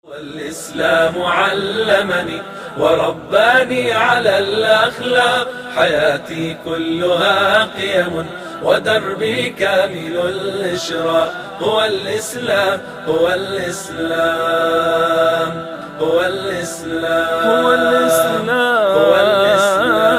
والإسلام علمني ورباني على الأخلاق، حياتي كلها قيم ودربي كامل الإشراق، هو الإسلام، هو الإسلام، هو الإسلام، هو الإسلام. هو الإسلام.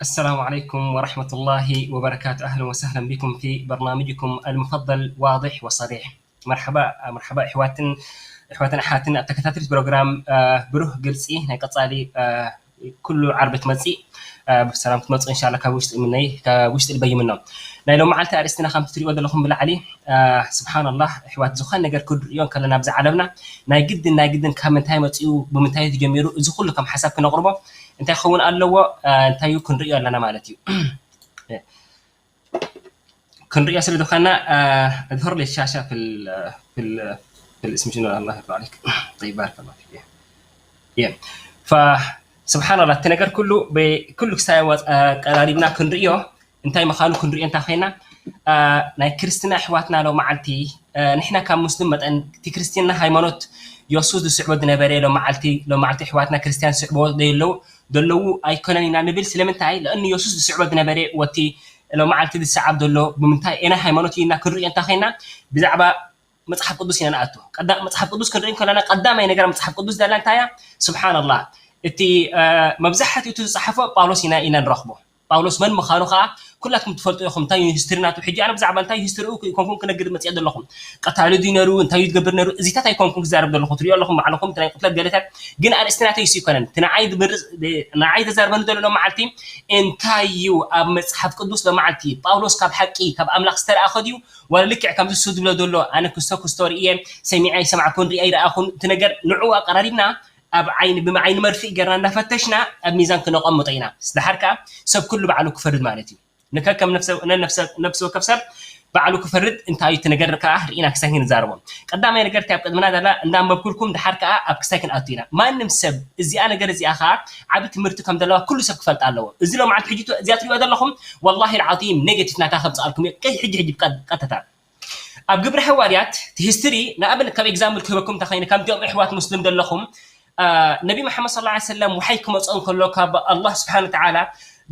السلام عليكم ورحمة الله وبركاته. أهلًا وسهلًا بكم في برنامجكم المفضل واضح وصريح. مرحبا، مرحبا أحواتن، أحواتن أحاتن التكتاتر بروجرام، آه، بروه قلسي، نقصالي، آه، كل عربة مزي، آه، بسلام تمزي إن شاء الله كوشت مني، كوشت البي منه. نايلو معلتا أرستنا خام تتريو دلهم بالعلي، آه، سبحان الله، أحوات زخان نقر كل يوم كلنا بزع عالمنا، ناي جدن، ناي جدن كام من تايم تيو، بمن تايم تجميرو، إذا كل كم حساب كنا غربة، እንታይ ክኸውን ኣለዎ? እ፣ እንታይ እዩ ክንርእዮ ኣለና ማለት እዩ። ክንርእዮ ስለ ዝኾንና፣ እ፣ اظهر لي الشاشة في ال-، في ال-، في الاسم شنو؟ الله يرضى عليك. طيب، بارك الله فيك. يه. فسبحان الله، እቲ ነገር ኩሉ ብ-፣ ኩሉ ክሳብ ኣቀራሪብና ክንርእዮ፣ እንታይ ምዃኑ ክንርእዮ እንታይ ኮይና፣ እ፣ ናይ ክርስትና ኣሕዋትና ሎመዓልቲ፣ እ፣ ንሕና ካብ ሙስሊም መጠን እቲ ክርስትና ሃይማኖት የሱስ ዝስዕቦ ዝነበረ ሎመዓልቲ፣ ሎመዓልቲ ኣሕዋትና ክርስትያን ዝስዕቦ ዘየለዉ፣ ዘለዉ ኣይኮነን ኢና ንብል። ስለምንታይ? ለእኑ የሱስ ዝስዕቦ ዝነበረ ወቲ ሎመዓልቲ ዝሰዓብ ዘሎ ብምንታይ? ኤና ሃይማኖት ኢና ክንርኢ እንታ ኮይና ብዛዕባ መጽሓፍ ቅዱስ ኢና ንኣቱ። ቀዳ-፣ መጽሓፍ ቅዱስ ክንርኢ ከለና ቀዳማይ ነገር መጽሓፍ ቅዱስ ዘላ እንታይ እያ? ስብሓንላህ። እቲ፣ እ፣ መብዛሕትኡ እቲ ዝጸሓፎ ጳውሎስ ኢና፣ ኢና ንረኽቦ። ጳውሎስ መን ምዃኑ ኸዓ ኩላትኩም ትፈልጡ ኢኹም። እንታይ እዩ ሂስትሪ ናቱ? ሕጂ ኣነ ብዛዕባ እንታይ ሂስትሪኡ ኣይኮንኩን ክነግር መፅአ ዘለኹም። ቀታሊ ድዩ ነሩ? እንታይ እዩ ዝገብር ነሩ? እዚታት ኣይኮንኩን ክዛረብ ዘለኹ። ትሪኦ ኣለኹም ባዕልኹም፣ እቲ ናይ ቅትለት ገለታት። ግን ኣርእስቲ ናተይ እሱ ኣይኮነን። እቲ ንዓይ ዝምርፅ-፣ ንዓይ ዘዛርበኒ ዘሎ ሎመዓልቲ እንታይ እዩ ኣብ መፅሓፍ ቅዱስ ሎመዓልቲ ጳውሎስ ካብ ሓቂ፣ ካብ ኣምላኽ ዝተረኣኸ ድዩ? ዋላ ልክዕ ከምዚ እሱ ዝብሎ ዘሎ ኣነ ክስቶ ክስቶ ርእየ፣ ሰሚዐ ኣይሰማዕኩን፣ ርእየ ኣይረኣኹን። እቲ ነገር ንዕኡ ኣቀራሪብና ኣብ ዓይኒ፣ ብዓይኒ መርፍእ ጌርና እንዳፈተሽና ኣብ ሚዛን ክነቐምጦ ኢና። ድሓር ከኣ ሰብ ኩሉ ባዕሉ ክፈርድ ማለት እዩ። ንከከም ነፍሰ፣ ነነፍሰ፣ ነፍሲ ወከፍ ሰብ ባዕሉ ክፈርድ እንታይ እዩ እቲ ነገር ከኣ ርኢና ክሳይ ክንዛረቦ። ቀዳማይ ነገር እቲ ኣብ ቅድምና ዘላ እንዳንበብኩልኩም ድሓር ከኣ ኣብ ክሳይ ክንኣቱ ኢና። ማንም ሰብ እዚኣ ነገር እዚኣ ከኣ ዓቢ ትምህርቲ ከም ዘለዋ ኩሉ ሰብ ክፈልጣ ኣለዎ። እዚ ሎማዓንቲ ሕጂ እዚኣ ትሪእዋ ዘለኹም ወላሂ ልዓዚም ኔጌቲቭ ናታ ከምጽኣልኩም እየ። ቀ-፣ ሕጂ ሕጂ ብቀ-፣ ቀጥታ ኣብ ግብሪ ሃዋርያት እቲ ሂስትሪ ንኣብነት ካብ ኤግዛምፕል ክህበኩም እንተኸይነ ከምዚኦም ኣሕዋት ሙስሊም ዘለኹም አ፣ ነቢ መሓመድ ሰለላሁ ዐለይሂ ወሰለም ወሓይ ክመጾ እንከሎ ካብ ኣላህ ስብሓነ ወተዓላ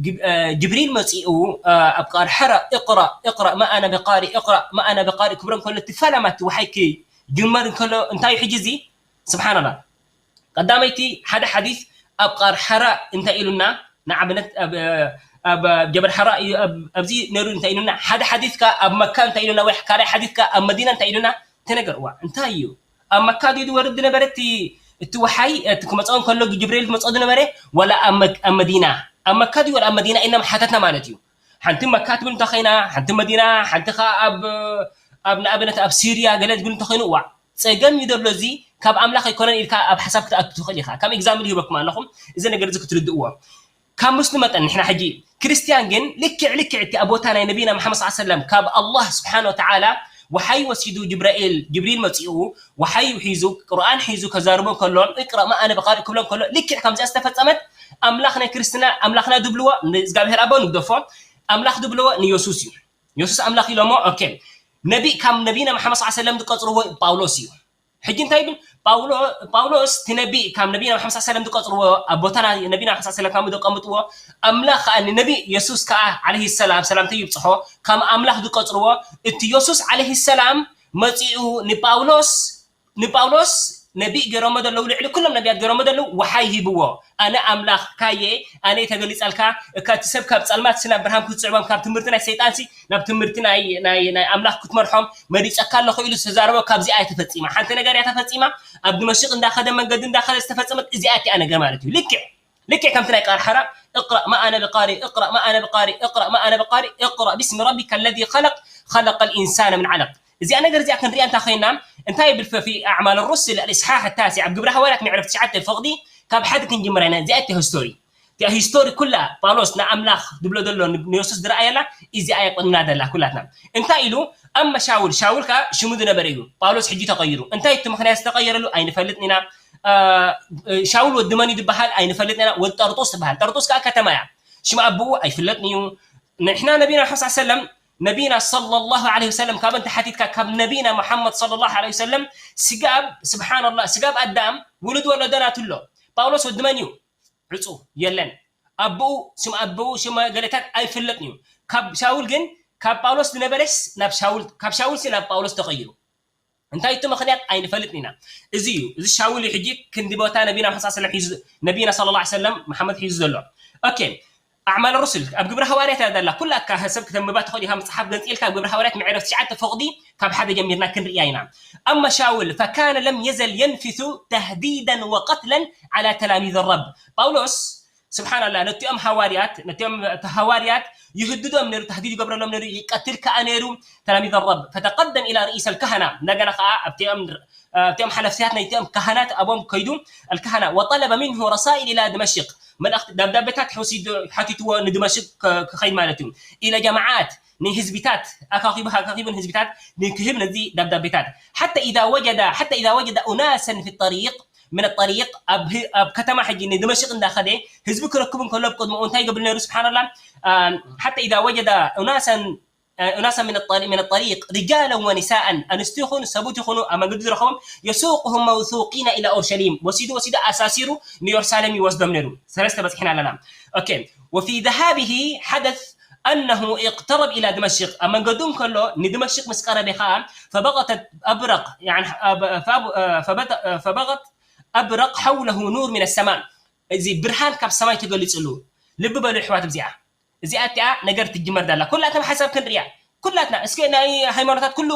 ግብ-፣ አ፣ ጅብሪል መጺኡ፣ አ፣ ኣብ ቃል ሕራ እቅራእ እቅራእ ማ ኣነ ብቃሪ እቅራእ ማ ኣነ ብቃሪ ክብሎ እንከሎ እቲ ፈለማ እቲ ወሓይ ክጅመር እንከሎ እንታይ እዩ ሕጂ እዚ? ስብሓንላህ። ቀዳመይቲ ሓደ ሓዲስ ኣብ ቃል ሕራ እንታይ ኢሉና? ንኣብነት ኣብ፣ ኣብ ጀበል ሕራ እዩ፣ ኣብ፣ ኣብዚ ነይሩ እንታይ ኢሉና? ሓደ ሓዲስ ከኣ ኣብ መካ እንታይ ኢሉና? ወይ ካልኣይ ሓዲስ ከኣ ኣብ መዲና እንታይ ኢሉና? ተነገርዋ። እንታይ እዩ? ኣብ መካ ድዩ ዝወርድ ዝነበረ እቲ፣ እቲ ወሓይ፣ እቲ ክመጾ እንከሎ ጅብሪል ክመጾ ዝነበረ? ዋላ ኣብ መ-፣ ኣብ መዲና? ኣብ መካ ድዩ ዋላ ኣብ መዲና ኢልና ምሓተትና ማለት እዩ። ሓንቲ መካ ትብል እንተኸይና፣ ሓንቲ መዲና፣ ሓንቲ ከኣ ኣብ፣ ኣብ ንኣብነት ኣብ ሲርያ ገለ ትብል እንተኸይኑ፣ ዋዕ፣ ጸገም እዩ ዘሎ እዚ፣ ካብ ኣምላኽ ኣይኮነን ኢልካ ኣብ ሓሳብ ክትኣቱ ትኽእል ኢኻ። ከም ኤግዛምፕል ይህበኩም ኣለኹም፣ እዚ ነገር እዚ ክትርድእዎ። ካብ ሙስሊም መጠን ንሕና ሕጂ ክርስትያን ግን ልክዕ ልክዕ እቲ ኣብ ቦታ ናይ ነቢና መሓመድ ሰለላሁ ዐለይሂ ወሰለም ካብ ኣላህ ስብሓነ ወተዓላ ወሓይ ወሲዱ ጅብራኤል፣ ጅብሪል መጺኡ ወሓይ ሒዙ ቁርኣን ሒዙ ከዛርቦ ከሎ እቅረእ ማ ኣነ ብቃሪ ክብሎ ከሎ ልክዕ ከምዚኣ ዝተፈጸመት ኣምላኽ ናይ ክርስትና ኣምላኽና ዝብልዎ ንእግዚኣብሔር ኣቦ ንግደፎ ኣምላኽ ዝብልዎ ንየሱስ እዩ። የሱስ ኣምላኽ ኢሎሞ። ኦኬ። ነቢ ካብ ነቢና መሓመድ ሰለላሁ ዐለይሂ ወሰለም ዝቀጽርዎ ጳውሎስ እዩ። ሕጂ እንታይ ይብል? ጳውሎ-፣ ጳውሎስ እቲ ነቢ ካብ ነቢና መሓመድ ሰለላሁ ዐለይሂ ወሰለም ዝቀጽርዎ ኣብ ቦታ ናይ ነቢና መሓመድ ሰለላሁ ዐለይሂ ወሰለም ካብ ዝቐምጥዎ ኣምላኽ ከኣ ንነቢ የሱስ ከኣ ዓለይሂ ሰላም ሰላምታ ይብጽሖ ካብ ኣምላኽ ዝቀጽርዎ እቲ የሱስ ዓለይሂ ሰላም መጺኡ ንጳውሎስ ንጳውሎስ ነቢይ ገይሮሞ ዘለዉ ልዕሊ ኩሎም ነቢያት ገይሮሞ ዘለዉ ወሓይ ሂብዎ። ኣነ ኣምላኽካየ፣ ኣነ ተገሊጸልካ፣ እካ እቲ ሰብ ካብ ጸልማት ሲ ናብ ብርሃን ክትስዕቦም፣ ካብ ትምህርቲ ናይ ሰይጣን ሲ ናብ ትምህርቲ ናይ፣ ናይ፣ ናይ ኣምላኽ ክትመርሖም መሪጸካ ኣለኹ ኢሉ ዝተዛረቦ ካብዚኣ እያ ተፈጺማ። ሓንቲ ነገር እያ ተፈጺማ። ኣብ ድመሽቅ እንዳኸደ መንገዲ እንዳኸደ ዝተፈጸመት እዚኣ እያ ነገር ማለት እዩ። ልክዕ ልክዕ ከምቲ ናይ ቃል ሓራ እቅራእ ማ ኣነ ብቃሪ፣ እቅራእ ማ ኣነ ብቃሪ፣ እቅራእ ማ ኣነ ብቃሪ፣ እቅራእ ቢስሚ ረቢከ ለዚ ኸለቅ፣ خلق الإنسان من علق። እዚኣ ነገር እዚኣ ክንሪኣ እንታ ኮይና እንታይ ይብል في أعمال الرسل الإصحاح التاسع ኣብ ግብረ ሃዋርያት ምዕራፍ ትሽዓተ ፍቕዲ ካብ ሓደ ክንጅምር ኢና። እዚኣ እቲኣ ሂስቶሪ እቲኣ ሂስቶሪ ኩላ ጳውሎስ ንኣምላኽ ዝብሎ ዘሎ ንየሱስ ዝረኣየላ እዚኣ እያ ቅድምና ዘላ ኩላትና። እንታይ ኢሉ ኣመ ሻውል ሻውል ከኣ ሽሙ ዝነበረ እዩ። ጳውሎስ ሕጂ ተቐይሩ። እንታይ እቲ ምኽንያት ዝተቐየረሉ ኣይንፈልጥን ኢና። ሻውል ወዲ መን እዩ ዝበሃል ኣይንፈልጥን ኢና። ወዲ ጠርጦስ ዝበሃል። ጠርጦስ ከኣ ከተማ እያ። ሽም ኣቦኡ ኣይፍለጥን እዩ። ንሕና ነቢና ሓሳ ሰለም ነቢና صلى الله عليه وسلم ካብ እንተ ሓቲትካ ካብ ነቢና መሓመድ صلى الله عليه وسلم ስጋብ ስብሓንላ ስጋብ ኣዳም ውሉድ ወለዶና ትሎ ጳውሎስ ወዲ መን እዩ? ዕፁ የለን። ኣቦኡ ስም ኣቦኡ ሽም ገለታት ኣይፍለጥን እዩ። ካብ ሻውል ግን ካብ ጳውሎስ ዝነበረስ ናብ ሻውል ካብ ሻውል ሲ ናብ ጳውሎስ ተቐይሩ። እንታይ እቲ ምኽንያት ኣይንፈልጥን ኢና። እዚ እዩ እዚ ሻውል እዩ ሕጂ ክንዲ ቦታ ነቢና መሓመድ ሰለም ሒዙ ነቢና صلى الله عليه وسلم መሓመድ ሒዙ ዘሎ። ኦኬ ኣዕማል ሩስል ኣብ ግብረ ሃዋርያት እያ ዘላ። ኩላካ ሰብ ክተንብባ ትኽእል ኢኻ። መፅሓፍ ገንፂልካ ኣብ ግብረ ሃዋርያት ምዕራፍ ትሽዓተ ፍቕዲ ካብ ሓደ ጀሚርና ክንርእያ ኢና። ኣማ ሻውል ፈካነ ለም የዘል የንፊሱ ተህዲደን ወቀትለን ዓላ ተላሚዝ ረብ ጳውሎስ ስብሓንላ ነቲኦም ሃዋርያት ነቲኦም ሃዋርያት ይህድዶም ነይሩ፣ ተህዲድ ይገብረሎም ነይሩ፣ ይቀትል ከኣ ነይሩ። ተላሚዝ ረብ ፈተቀደም ኢላ ርኢስ ኣልካህና እንደገና ከኣ ኣብቲኦም ኣብቲኦም ሓለፍትያት ናይቲኦም ካህናት ኣብኦም ከይዱ ኣልካህና ወጠለበ ሚንሁ ረሳኢል ኢላ ድመሽቅ መልእኽቲ ደብዳቤታት ወሲዱ ሓቲትዎ ንድመሽቅ ክኸይድ ማለት እዩ። ኢለ ጀማዓት ንህዝቢታት ኣካኺቡ ኣካኺቡ ንህዝቢታት ንክህብ ነዚ ደብዳቤታት ሓተ ኢዛ ወጀዳ ሓተ ኢዛ ወጀዳ ኡናሰን ፊ ጠሪቅ ምን ጠሪቅ ኣብ ከተማ ሕጂ ንድመሽቅ እንዳኸደ ህዝቢ ክረክቡ እንከሎ ብቅድምኡ እንታይ ይገብር ነይሩ ስብሓንላ ሓተ ኢዛ ወጀዳ ኡናሰን ኡናሰን ምን ጠሪቅ ርጃለን ወኒሳእን ኣንስቲ ይኹኑ ሰቡት ይኹኑ ኣብ መንገዲ ዝረኸቦም የሱቁሁም መውሱቂነ ኢላ ኦርሸሊም ወሲዱ ወሲዱ ኣሳሲሩ ንዮርሳሌም ይወስዶም ነይሩ። ሰለስተ በፂሕና ኣለና። ኦኬ ወፊ ዘሃቢሂ ሓደስ ኣነሁ ኢቅተረብ ኢላ ድመሽቅ ኣብ መንገዱ እንከሎ ንድመሽቅ ምስ ቀረበ ከዓ ፈበቀተት ኣብረቅ ፈበቀት ኣብረቅ ሓውለሁ ኑር ምን ሰማ እዚ ብርሃን ካብ ሰማይ ተገሊፅሉ። ልቢ በሉ ኣሕዋት እዚኣ እዚኣ እቲኣ ነገር ትጅመር ዳላ ኩላትና ሓሳብ ክንርያ ኩላትና እስከ ናይ ሃይማኖታት ኩሉ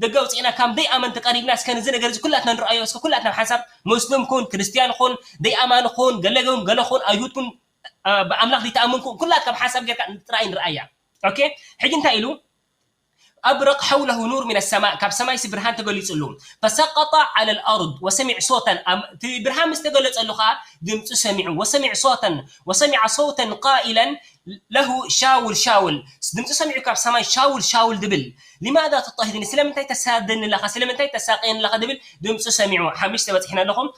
ደገ ኣውፅእና ካብ ደይ ኣመንቲ ቀሪብና እስከ ነዚ ነገር እዚ ኩላትና ንርኣዮ እስከ ኩላትና ሓሳብ ሙስሊም ኩን ክርስትያን ኩን ደይ ኣማኒ ኩን ገለገውን ገለ ኩን ኣይሁድ ኩን ብኣምላኽ ዘይተኣምን ኩን ኩላትካ ብሓሳብ ጌርካ ጥራይ ንርኣያ። ኦኬ ሕጂ እንታይ ኢሉ ኣብረቅ ሓውለሁ ኑር ምን ሰማእ ካብ ሰማይ ሲ ብርሃን ተገሊፅሉ ፈሰቀጠ ዓለ ልኣርድ ወሰሚዕ ሶተን እቲ ብርሃን ምስ ተገለፀሉ ከዓ ድምፂ ሰሚዑ ወሰሚዕ ሶተን ወሰሚዐ ሰውተን ቃኢለን ለሁ ሻውል ሻውል ድምፂ ሰሚዑ ካብ ሰማይ ሻውል ሻውል ድብል ሊማዛ ትጣሂድኒ ስለምንታይ ተሳደኒ ኣለኻ ስለምንታይ ተሳቀየኒ ኣለኻ ድብል ድምፂ ሰሚዑ ሓሙሽተ በፂሕና ኣለኹም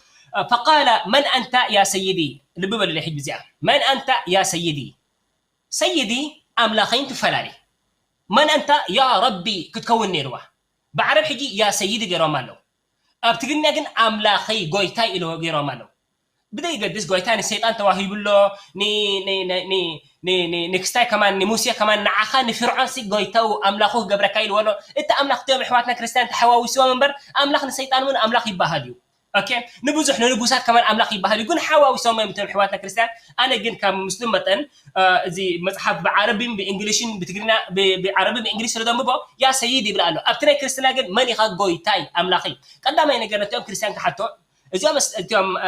ፈቃለ መን ኣንታ ያ ሰይዲ ልቢ በልለ ሕጂ እዚኣ መን ኣንታ ያ ሰይዲ ሰይዲ ኣምላኸይን ትፈላለ መን ኣንታ ያ ረቢ ክትከውን ነይርዋ ብዓረብ ሕጂ ያ ሰይዲ ገይሮም ኣለዉ ኣብ ትግርኛ ግን ኣምላኸይ ጎይታይ ኢሎ ገይሮም ኣለዉ ብደይ ገድስ ጎይታ ንሰይጣን ተዋሂቡ ኣሎ ንክስታይ ከማን ንሙሴ ከማን ንዓኻ ንፍርዖን ሲ ጎይታው ኣምላኹ ክገብረካ ኢልዎ ኣሎ እቲ ኣምላኽ እቶም ኣሕዋትና ክርስትያን ተሓዋዊስዎም እምበር ኣምላኽ ንሰይጣን እውን ኣምላኽ ይበሃል እዩ ኦኬ ንብዙሕ ንንጉሳት ከማን ኣምላኽ ይበሃል እዩ ግን ሓዋዊሶም እዮም እቶም ኣሕዋትና ክርስትያን ኣነ ግን ካብ ሙስሊም መጠን እዚ መፅሓፍ ብዓረብን ብእንግሊሽን ብትግርኛ ብዓረብን ብእንግሊሽ ስለ ዘንብቦ ያ ሰይድ ይብል ኣሎ ኣብቲ ናይ ክርስትና ግን መን ኢኻ ጎይታይ ኣምላኸይ ቀዳማይ ነገር ነቲኦም ክርስትያን ክሓቶ እዚኦም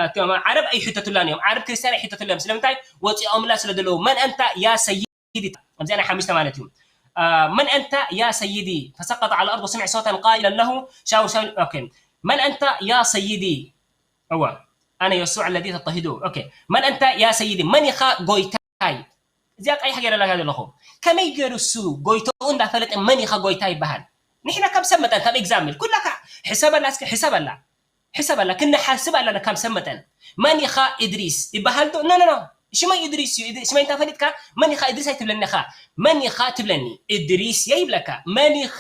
እቲኦም ዓረብ ኣይሕተቱላን እዮም ዓረብ ክርስትያን ኣይሕተቱላ እዮም ስለምንታይ ወፂኦምላ ስለ ዘለዉ መን ኣንታ ያ ሰይድ ኣብዚኣ ናይ ሓሙሽተ ማለት እዩ መን ኣንታ ያ ሰይዲ ፈሰቀጠ ዓለ ኣርድ ወሰሚዕ ሶተን ቃኢለን ለሁ ሻው ሻው ኦኬ መን ኣንታ ያ ሰይዲ እወ ኣነ የሱዕ ለዚ ተተሂዱ ኦኬ መን ኣንታ ያ ሰይዲ መን ኢኻ ጎይታይ እዚኣ ቀይሕ ገይረላካ ዘለኹ ከመይ ገይሩ እሱ ጎይተኡ እንዳፈለጠ መን ኢኻ ጎይታ ይበሃል ንሕና ካብ ሰብ መጠን ካብ ኤግዛምፕል ኩላካ ሕሰበላ እስከ ሕሰበላ ሕሰብ ኣላ ክንሓስብ ኣለና ካብ ሰብ መጠን መን ኢኻ እድሪስ ይበሃል ዶ ኖ ኖ ሽመይ እድሪስ እዩ ሽመይ እንታ ፈሊጥካ መን ኢኻ እድሪስ ኣይትብለኒ ኢኻ መን ኢኻ ትብለኒ እድሪስ እየ ይብለካ መን ኢኺ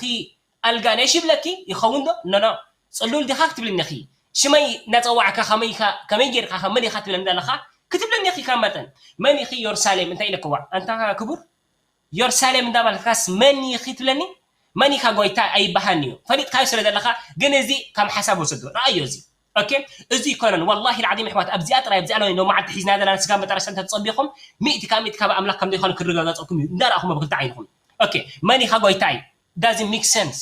ኣልጋነሽ ይብለኪ ይኸውን ዶ ኖ ኖ ፅሉል ዲኻ ክትብልኒ ኢኺ ሽመይ እናፀዋዕካ ከመይ ጌርካ መን ኢኻ ትብለኒ ኣለኻ ክትብለኒ ኢኺ ካብ መጠን መን ኢኺ ዮርሳሌም እንታይ ኢለክዋ ኣንታ ክቡር ዮርሳሌም እንዳበልካስ መን ኢኺ ትብለኒ መን ኢኻ ጎይታ ኣይበሃን እዩ ፈሊጥካዮ ስለ ዘለኻ ግን እዚ ከም ሓሳብ ወሰዶ ረኣዮ እዚ ኦኬ እዚ ይኮነን ወላሂ ልዓዚም ኣሕዋት ኣብዚኣ ጥራይ ኣብዚኣ ሎሚ መዓልቲ ሒዝና ዘለና ስጋብ መጠረሽታ እንተተፀቢኹም ሚእቲ ካብ ሚእቲ ካብ ኣምላኽ ከም ዘይኮነ ክረጋገፀኩም እዩ እንዳረኣኹሞ ብክልተ ዓይንኹም ኦኬ መን ኢኻ ጎይታይ doesn't make sense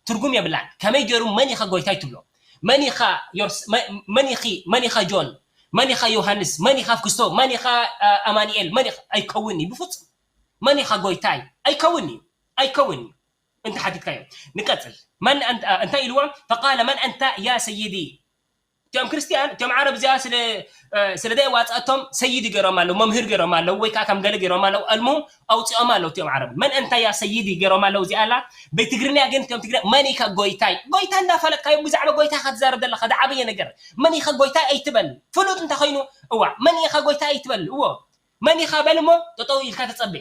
ትርጉም የብላን ከመይ ገይሩ መን ኢኻ ጎይታይ ትብሎ መን ኢኻ መን ኢኺ መን ኢኻ ጆን መን ኢኻ ዮሃንስ መን ኢኻ ክስቶ መን ኢኻ ኣማኒኤል መን ኢኻ ኣይከውን እዩ ብፍፁም መን ኢኻ ጎይታይ ኣይከውን እዩ ኣይከውን እዩ እንተ ሓቲትካዮ። ንቀጽል። መን ኣንተ-፣ እንታይ ኢልዎ? ፈቃለ መን ኣንተ ያ ሰይዲ? እቲኦም ክርስትያን፣ እቲኦም ዓረብ እዚኣ ስለ፣ እ፣ ስለ ደይ ዋጻእቶም ሰይዲ ገይሮም ኣለዉ፣ መምህር ገይሮም ኣለዉ፣ ወይ ከዓ ከም ገለ ገይሮም ኣለዉ፣ ኣልሙም ኣውጺኦም ኣለዉ እቲኦም ዓረብ። መን ኣንተ ያ ሰይዲ ገይሮም ኣለዉ እዚኣ ኣላ። ብትግርኛ ግን እቲኦም ትግርኛ መን ኢኻ ጎይታይ? ጎይታ እንዳፈለጥካዮ ብዛዕባ ጎይታ ኢኻ ትዛረብ ዘለኻ፣ ዝዓበየ ነገር። መን ኢኻ ጎይታይ ኣይትበል። ፍሉጥ እንተኾይኑ፣ እዋ፣ መን ኢኻ ጎይታይ ኣይትበል። እዎ፣ መን ኢኻ በል እሞ ጠጠው ኢልካ ተጸበ።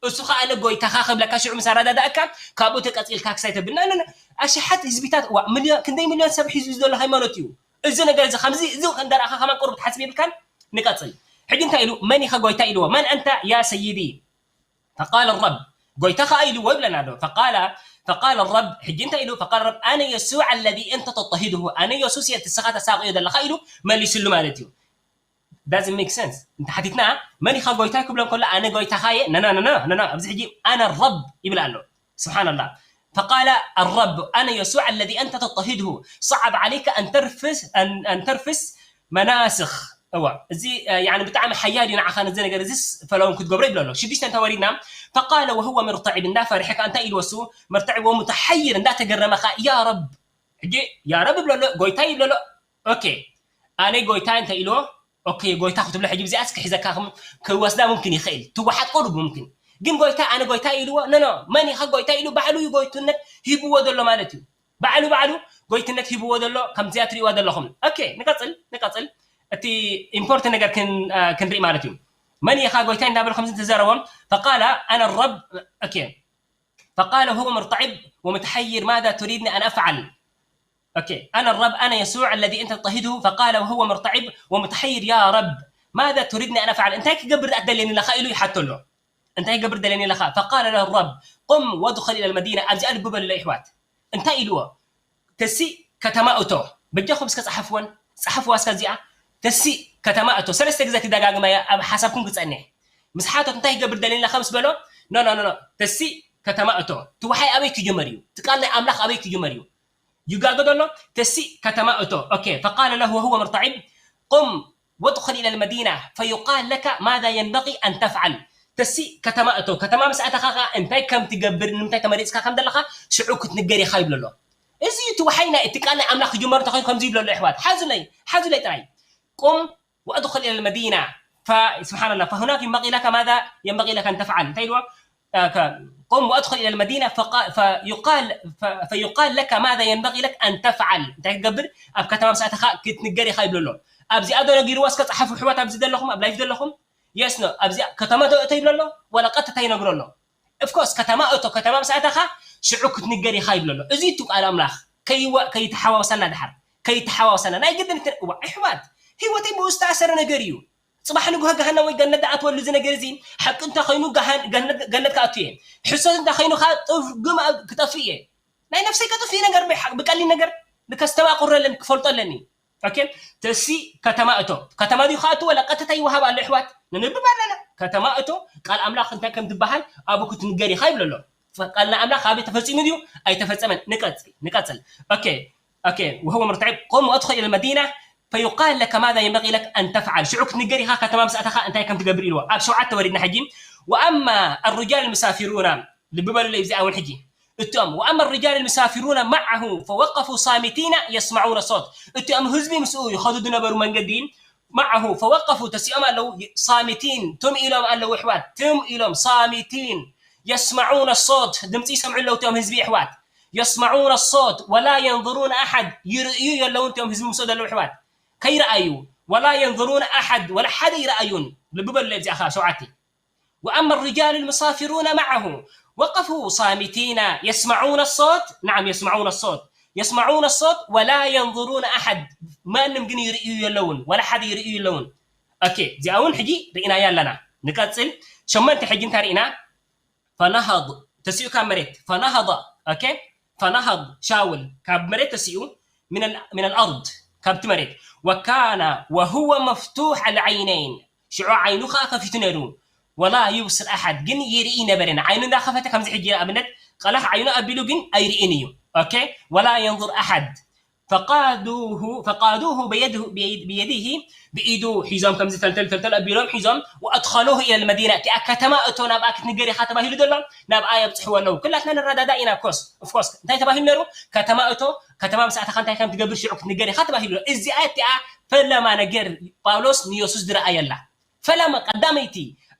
እሱ ኸኣ ኣነ ጎይታኻ ክብለካ ሽዑ ምስ ኣረዳዳእካ ካብኡ ተቀጺልካ ክሳይ ተብልና ኣለና። ኣሽሓት ህዝቢታት እዋ ሚልዮን ክንደይ ሚልዮን ሰብ ሒዙ ዘሎ ሃይማኖት እዩ። እዚ ነገር እዚ ከምዚ እዚ እንደረኣኻ ከማን ቁሩብ ትሓስብ የብልካን። ንቀጽል። ሕጂ እንታይ ኢሉ መን ኢኻ ጎይታ ኢልዎ መን ኣንተ ያ ሰይዲ ፈቃለ ረብ ጎይታ ኸኣ ኢልዎ ይብለና ዶ ፈቃለ ፈቃለ ረብ ሕጂ እንታይ ኢሉ ፈቃለ ረብ ኣነ የሱዕ ኣለዚ እንተ ተጠሂድሁ ኣነ የሱስ እየ ትስኻ ተሳቕዮ ዘለኻ ኢሉ መሊስሉ ማለት እዩ። Doesn't make sense። እንተ ሓቲትና መን ኢኻ ጎይታይ ክብሎ እንከሎ ኣነ ጎይታኻ እየ ነና ነና ነና ኣብዚ ሕጂ ኣነ ረብ ይብል ኣሎ። ስብሓንላ ፈቃለ ረብ ኣነ የሱዕ ኣለዚ ኣንተ ተጠሂድሁ ሰዓብ ዓለይከ ኣንተርፍስ ኣን- ኣንተርፍስ መናስኽ እዋ እዚ ያኒ ብጣዕሚ ሓያል እዩ ንዓኻ ነዚ ነገር እዚ ፈለውን ክትገብሮ ይብሎ ኣሎ ሽዱሽተ እንተ ወሪድና ፈቃለ ወህወ ምርተዒብ እንዳፈርሐካ እንታይ ኢልወሱ ምርተዒብ ወሙተሓይር እንዳተገረመኻ ያ ረብ ሕጂ ያ ረብ ይብሎ ኣሎ ጎይታ ይብሎ ኣሎ ኦኬ ኣነ ጎይታ እንተ ኢልዎ ኦኬ ጎይታ ክትብሎ ሕጂ ብዚኣስ ክሕዘካ ክም- ክወስዳ ሙምክን ይኽእል ትወሓጥ ቁሩብ ሙምክን ግን ጎይታ ኣነ ጎይታ ኢልዎ ነኖ መን ኢኻ ጎይታ ኢሉ ባዕሉ እዩ ጎይትነት ሂብዎ ዘሎ ማለት እዩ ባዕሉ ባዕሉ ጎይትነት ሂብዎ ዘሎ ከምዚኣ ትሪእዋ ዘለኹም ኦኬ ንቀፅል ንቀፅል እቲ ኢምፖርት ነገር ክን- አ፣ ክንርኢ ማለት እዩ መን ኢኻ ጎይታ እንዳበለ ከምዚ ተዘረቦም ፈቃለ ኣነ ረብ ኦኬ فقال وهو مرتعب ومتحير ماذا تريدني أن أفعل أوكي أنا الرب أنا يسوع الذي أنت تضطهده فقال وهو مرتعب ومتحير يا رب ماذا تريدني أن أفعل እንታይ ክገብር ደኣ ትደልየኒ ኣለኻ ኢሉ ይሓቶ ኣሎ እንታይ ክገብር ደልየኒ ኣለኻ فقال له الرب قم وادخل إلى المدينة ኣብዚኣ ልቢ በሉ ይሕዋት እንታይ ኢልዎ ተሲእ ከተማ እቶ በጃኹም እስከ ጸሓፍወን ጸሓፍዋ እስከ እዚኣ ተሲእ ከተማ እቶ ሰለስተ ግዜ ትደጋግመያ ኣብ ሓሳብኩም ክጸንሕ ምስ ሓቶት እንታይ ክገብር ደልየኒ ኣለኻ ምስ በሎ ኖ ኖ ኖ ተሲእ ከተማ እቶ ትወሓይ ኣበይ ክጅመር እዩ ትቃል ናይ ኣምላኽ ኣበይ ክጅመር እዩ ይጋገዶ ኣሎ ተሲእ ከተማ እቶ فقال له وهو مرتعب قم وادخل إلى المدينة فيقال لك ماذا ينبغي أن تفعل تسي كتما أتو كتما مسأتها خا أنت كم تجبر أنت تمريز كم دلخا شعوك تنجري خايب لولو إذا يتوحينا اتقال أملاك جمر تخيل خمزي بلولو إحوات حازو لي حازو لي تراي قم وادخل إلى المدينة فسبحان الله فهناك ينبغي لك ماذا ينبغي لك أن تفعل تيلوا قم وادخل إلى المدينة فيقال فيقال لك ماذا ينبغي لك أن تفعل أنت قبل أب كتمام ساعتها كتنجري خايب لهم أبزي أدو نجير واسكت أحفو حوات أبزي دلهم أب لايف دلهم يس نو أبزي كتما دو أتي لهم ولا قد تتي نقر لهم Of course ከተማ እቶ ከተማ ምስ ኣተኻ ሽዑ ክትንገር ኢኻ ይብሎ ኣሎ። እዚ እቱ ቃል ኣምላኽ ከይዋ- ከይተሓዋወሰና ድሓር ከይተሓዋወሰና ናይ ግድን ክን- እዋ ኣሕዋት ህይወተይ ብኡ ዝተኣሰረ ነገር እዩ። ጽባሕ ንግሆ ገሃነም ወይ ገነት ዝኣትወሉ እዚ ነገር እዚ ሓቂ እንተ ኸይኑ ገሃን- ገነት ገነት ክኣቱ እየ። ሕሶት እንተ ኸይኑ ኸዓ ጥፍ ግም ኣብ- ክጠፍእ እየ። ናይ ነፍሰይ ከጥፍእ ነገር ብሓ- ብቀሊል ነገር ንከስተማቕሮ ኣለኒ ክፈልጦ ኣለኒ። ኦኬ ተሲ ከተማ እቶ ከተማ ድዩ ክኣቱ ወላ ቀጥታ ይወሃብ ኣሎ ኣሕዋት ንንብብ ኣለና ከተማ እቶ ቃል ኣምላኽ እንታይ ከም ዝበሃል ኣብኡ ክትንገር ኢኻ ይብሎ ኣሎ ቃል ናይ ኣምላኽ ኣበይ ተፈጺሙ ድዩ ኣይተፈጸመን ንቀጽል ንቀጽል ኦኬ ኦኬ وهو مرتعب قم وادخل الى المدينه فيقال لك ماذا ينبغي لك ان تفعل ሽዑ ክትንገር ኢኻ ከተማ ምስ ኣተኻ እንታይ ከም ትገብር ኢልዎ ኣብ ሸውዓተ ወሪድና ሕጂ واما الرجال المسافرون ልቢ በሉለይ እዚኣ እውን ሕጂ እቶም وأما الرجال المسافرون معه فوقفوا صامتين يسمعون الصوت እቶም ህዝቢ ምስኡ ይኸዱ ዝነበሩ መንገዲ معه فوقفوا ተሲኦም ኣለዉ صامتين ትም ኢሎም ኣለዉ ኣሕዋት ትም ኢሎም صامتين يسمعون الصوت ድምፂ ይሰምዑ ኣለዉ እቶም ህዝቢ ኣሕዋት يسمعون الصوت ولا ينظرون أحد ይርእዩ የለውን እቶም ህዝቢ ምስኡ ዘለዉ ኣሕዋት ከይረኣዩ ولا ينظرون أحد ወላ ሓደ ይረኣዩን ልቢ በሉ እዚኣ ኸዓ ሸውዓተ وأما الرجال المسافرون معه وقفوا صامتين يسمعون الصوت نعم يسمعون الصوت يسمعون الصوت ولا ينظرون أحد ማንም ግን ይርእዩ የለውን ወላ ሓደ ይርእዩ የለውን ኦኬ እዚኣ እውን ሕጂ ርኢናያ ኣለና ንቀፅል ሸመንተ ሕጂ እንታይ ርኢና فنهض ተሲኡ ካብ መሬት فنهض ኦኬ فنهض شاول ካብ መሬት ተሲኡ من الأرض ካብቲ መሬት وكان وهو مفتوح العينين ሽዑ ዓይኑ ኸዓ ከፊቱ ነይሩ ولا يبصر أحد ግን ይርኢ ነበረ ንዓይኑ እንዳኸፈተ ከምዚ ሕጂ ንኣብነት ቐላሕ ዓይኑ ኣቢሉ ግን ኣይርእን እዩ ኦኬ ولا ينظر أحد فقادوه فقادوه بيده بيده ብኢዱ ሒዞም ከምዚ ተልተል ተልተል ኣቢሎም ሒዞም وأدخلوه إلى المدينة እቲኣ ከተማ እቶ ናብኣ ክትንገር ኢኻ ተባሂሉ ዘሎ ናብኣ የብፅሕዎ ኣለዉ ኩላትና ንረዳዳ ኢና ኮስ ኦፍኮርስ እንታይ ተባሂሉ ነሩ ከተማ እቶ ከተማ ምስ ኣተኻ እንታይ ከም ትገብር ሽዑ ክትንገር ኢኻ ተባሂሉ እዚኣ እቲኣ ፈለማ ነገር ጳውሎስ ንየሱስ ዝረኣየላ ፈለማ ቀዳመይቲ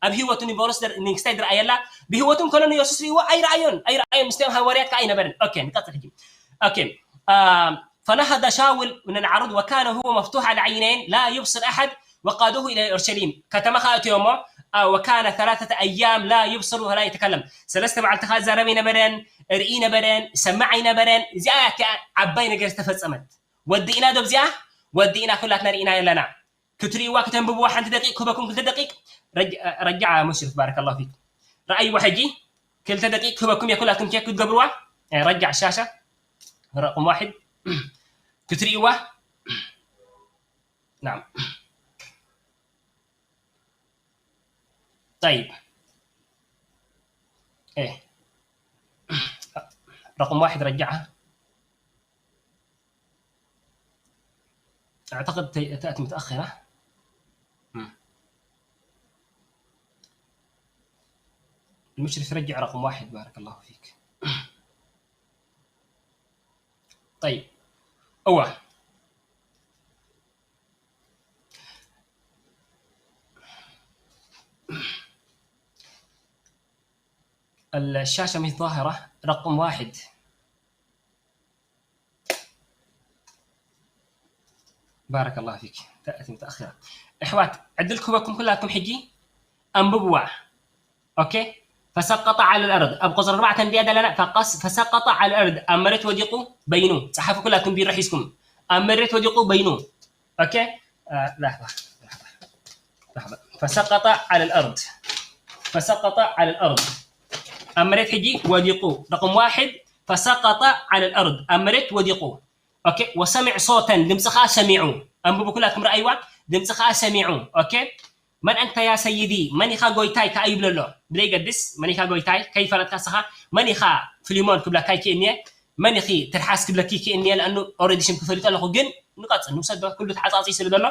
ኣብ ህይወቱ ንበሮስ ንክስታይ ዝረኣየላ ብህይወቱ እንከሎ ንየሱስ ርእይዎ ኣይረኣዮን ኣይረኣዮን ምስቶም ሃዋርያት ከዓ ኣይነበረን ኦኬ ንቀፅል ሕጂ ኦኬ فنهض شاول من الأرض وكان هو مفتوح العينين لا يبصر أحد وقادوه إلى أورشليم ከተማ ከኣ እትዮ እሞ وكان ثلاثة أيام لا يبصر ولا يتكلم ሰለስተ መዓልቲ ከኣ ይዛረብ ኣይነበረን ርኢ ነበረን ይሰምዕ ኣይነበረን እዚኣ እያ ዓባይ ነገር ዝተፈጸመት ወዲእና ዶ ኣብዚኣ ወዲእና ኩላትና ርኢና ኣለና ክትርእይዋ ክተንብብዋ ሓንቲ ደቂቅ ክህበኩም ክልተ ደቂቅ ረጃዓ ሙሽሪፍ ባረከላሁ ፊክ ረኣይዋ ሕጂ ክልተ ደቂቅ ክህበኩም እየ ኩላትኩም ቼክ ክትገብርዋ ረጃዕ ሻሻ ረቅም ዋሕድ ክትርእይዋ ናም طيب ايه رقم واحد رجعها اعتقد تأتي متأخرة المشرف رجع رقم واحد بارك الله فيك طيب اوه الشاشة مش ظاهرة رقم واحد بارك الله فيك تأتي متأخرة أحوات عدلكم بكم كلكم حجي أنببوا أوكي فسقط على الأرض أبقى زربعة تنبيه دلنا فقص فسقط على الأرض أمرت وديقوا بينوا صحفوا كلكم بيرحيسكم أمرت وديقوا بينوا أوكي آه لحظة لحظة لحظة فسقط على الأرض فسقط على الأرض أمرت حجي وديقوا رقم واحد فسقط على الأرض أمرت وديقوا أوكي وسمع صوتا ድምፂ ከዓ ሰሚዑ ኣንብቡ ኩላትኩም ረኣይዋ ድምፂ ከዓ ሰሚዑ أوكي من أنت يا سيدي መን ኢኻ ጎይታይ ከዓ ይብሎ ኣሎ ብዘይገድስ መን ኢኻ ጎይታይ ከይፈለጥካ ስኻ መን ኢኻ ፍሊሞን ክብለካ ይክእልኒ መን ኢኺ ትርሓስ ክብለኪ ይክእልኒ ለኣኑ ኦረዲ ሽም ክፈልጥ ኣለኹ ግን ንቀፅል ንውሰዶ ኩሉ ተሓፃፂ ስለ ዘሎ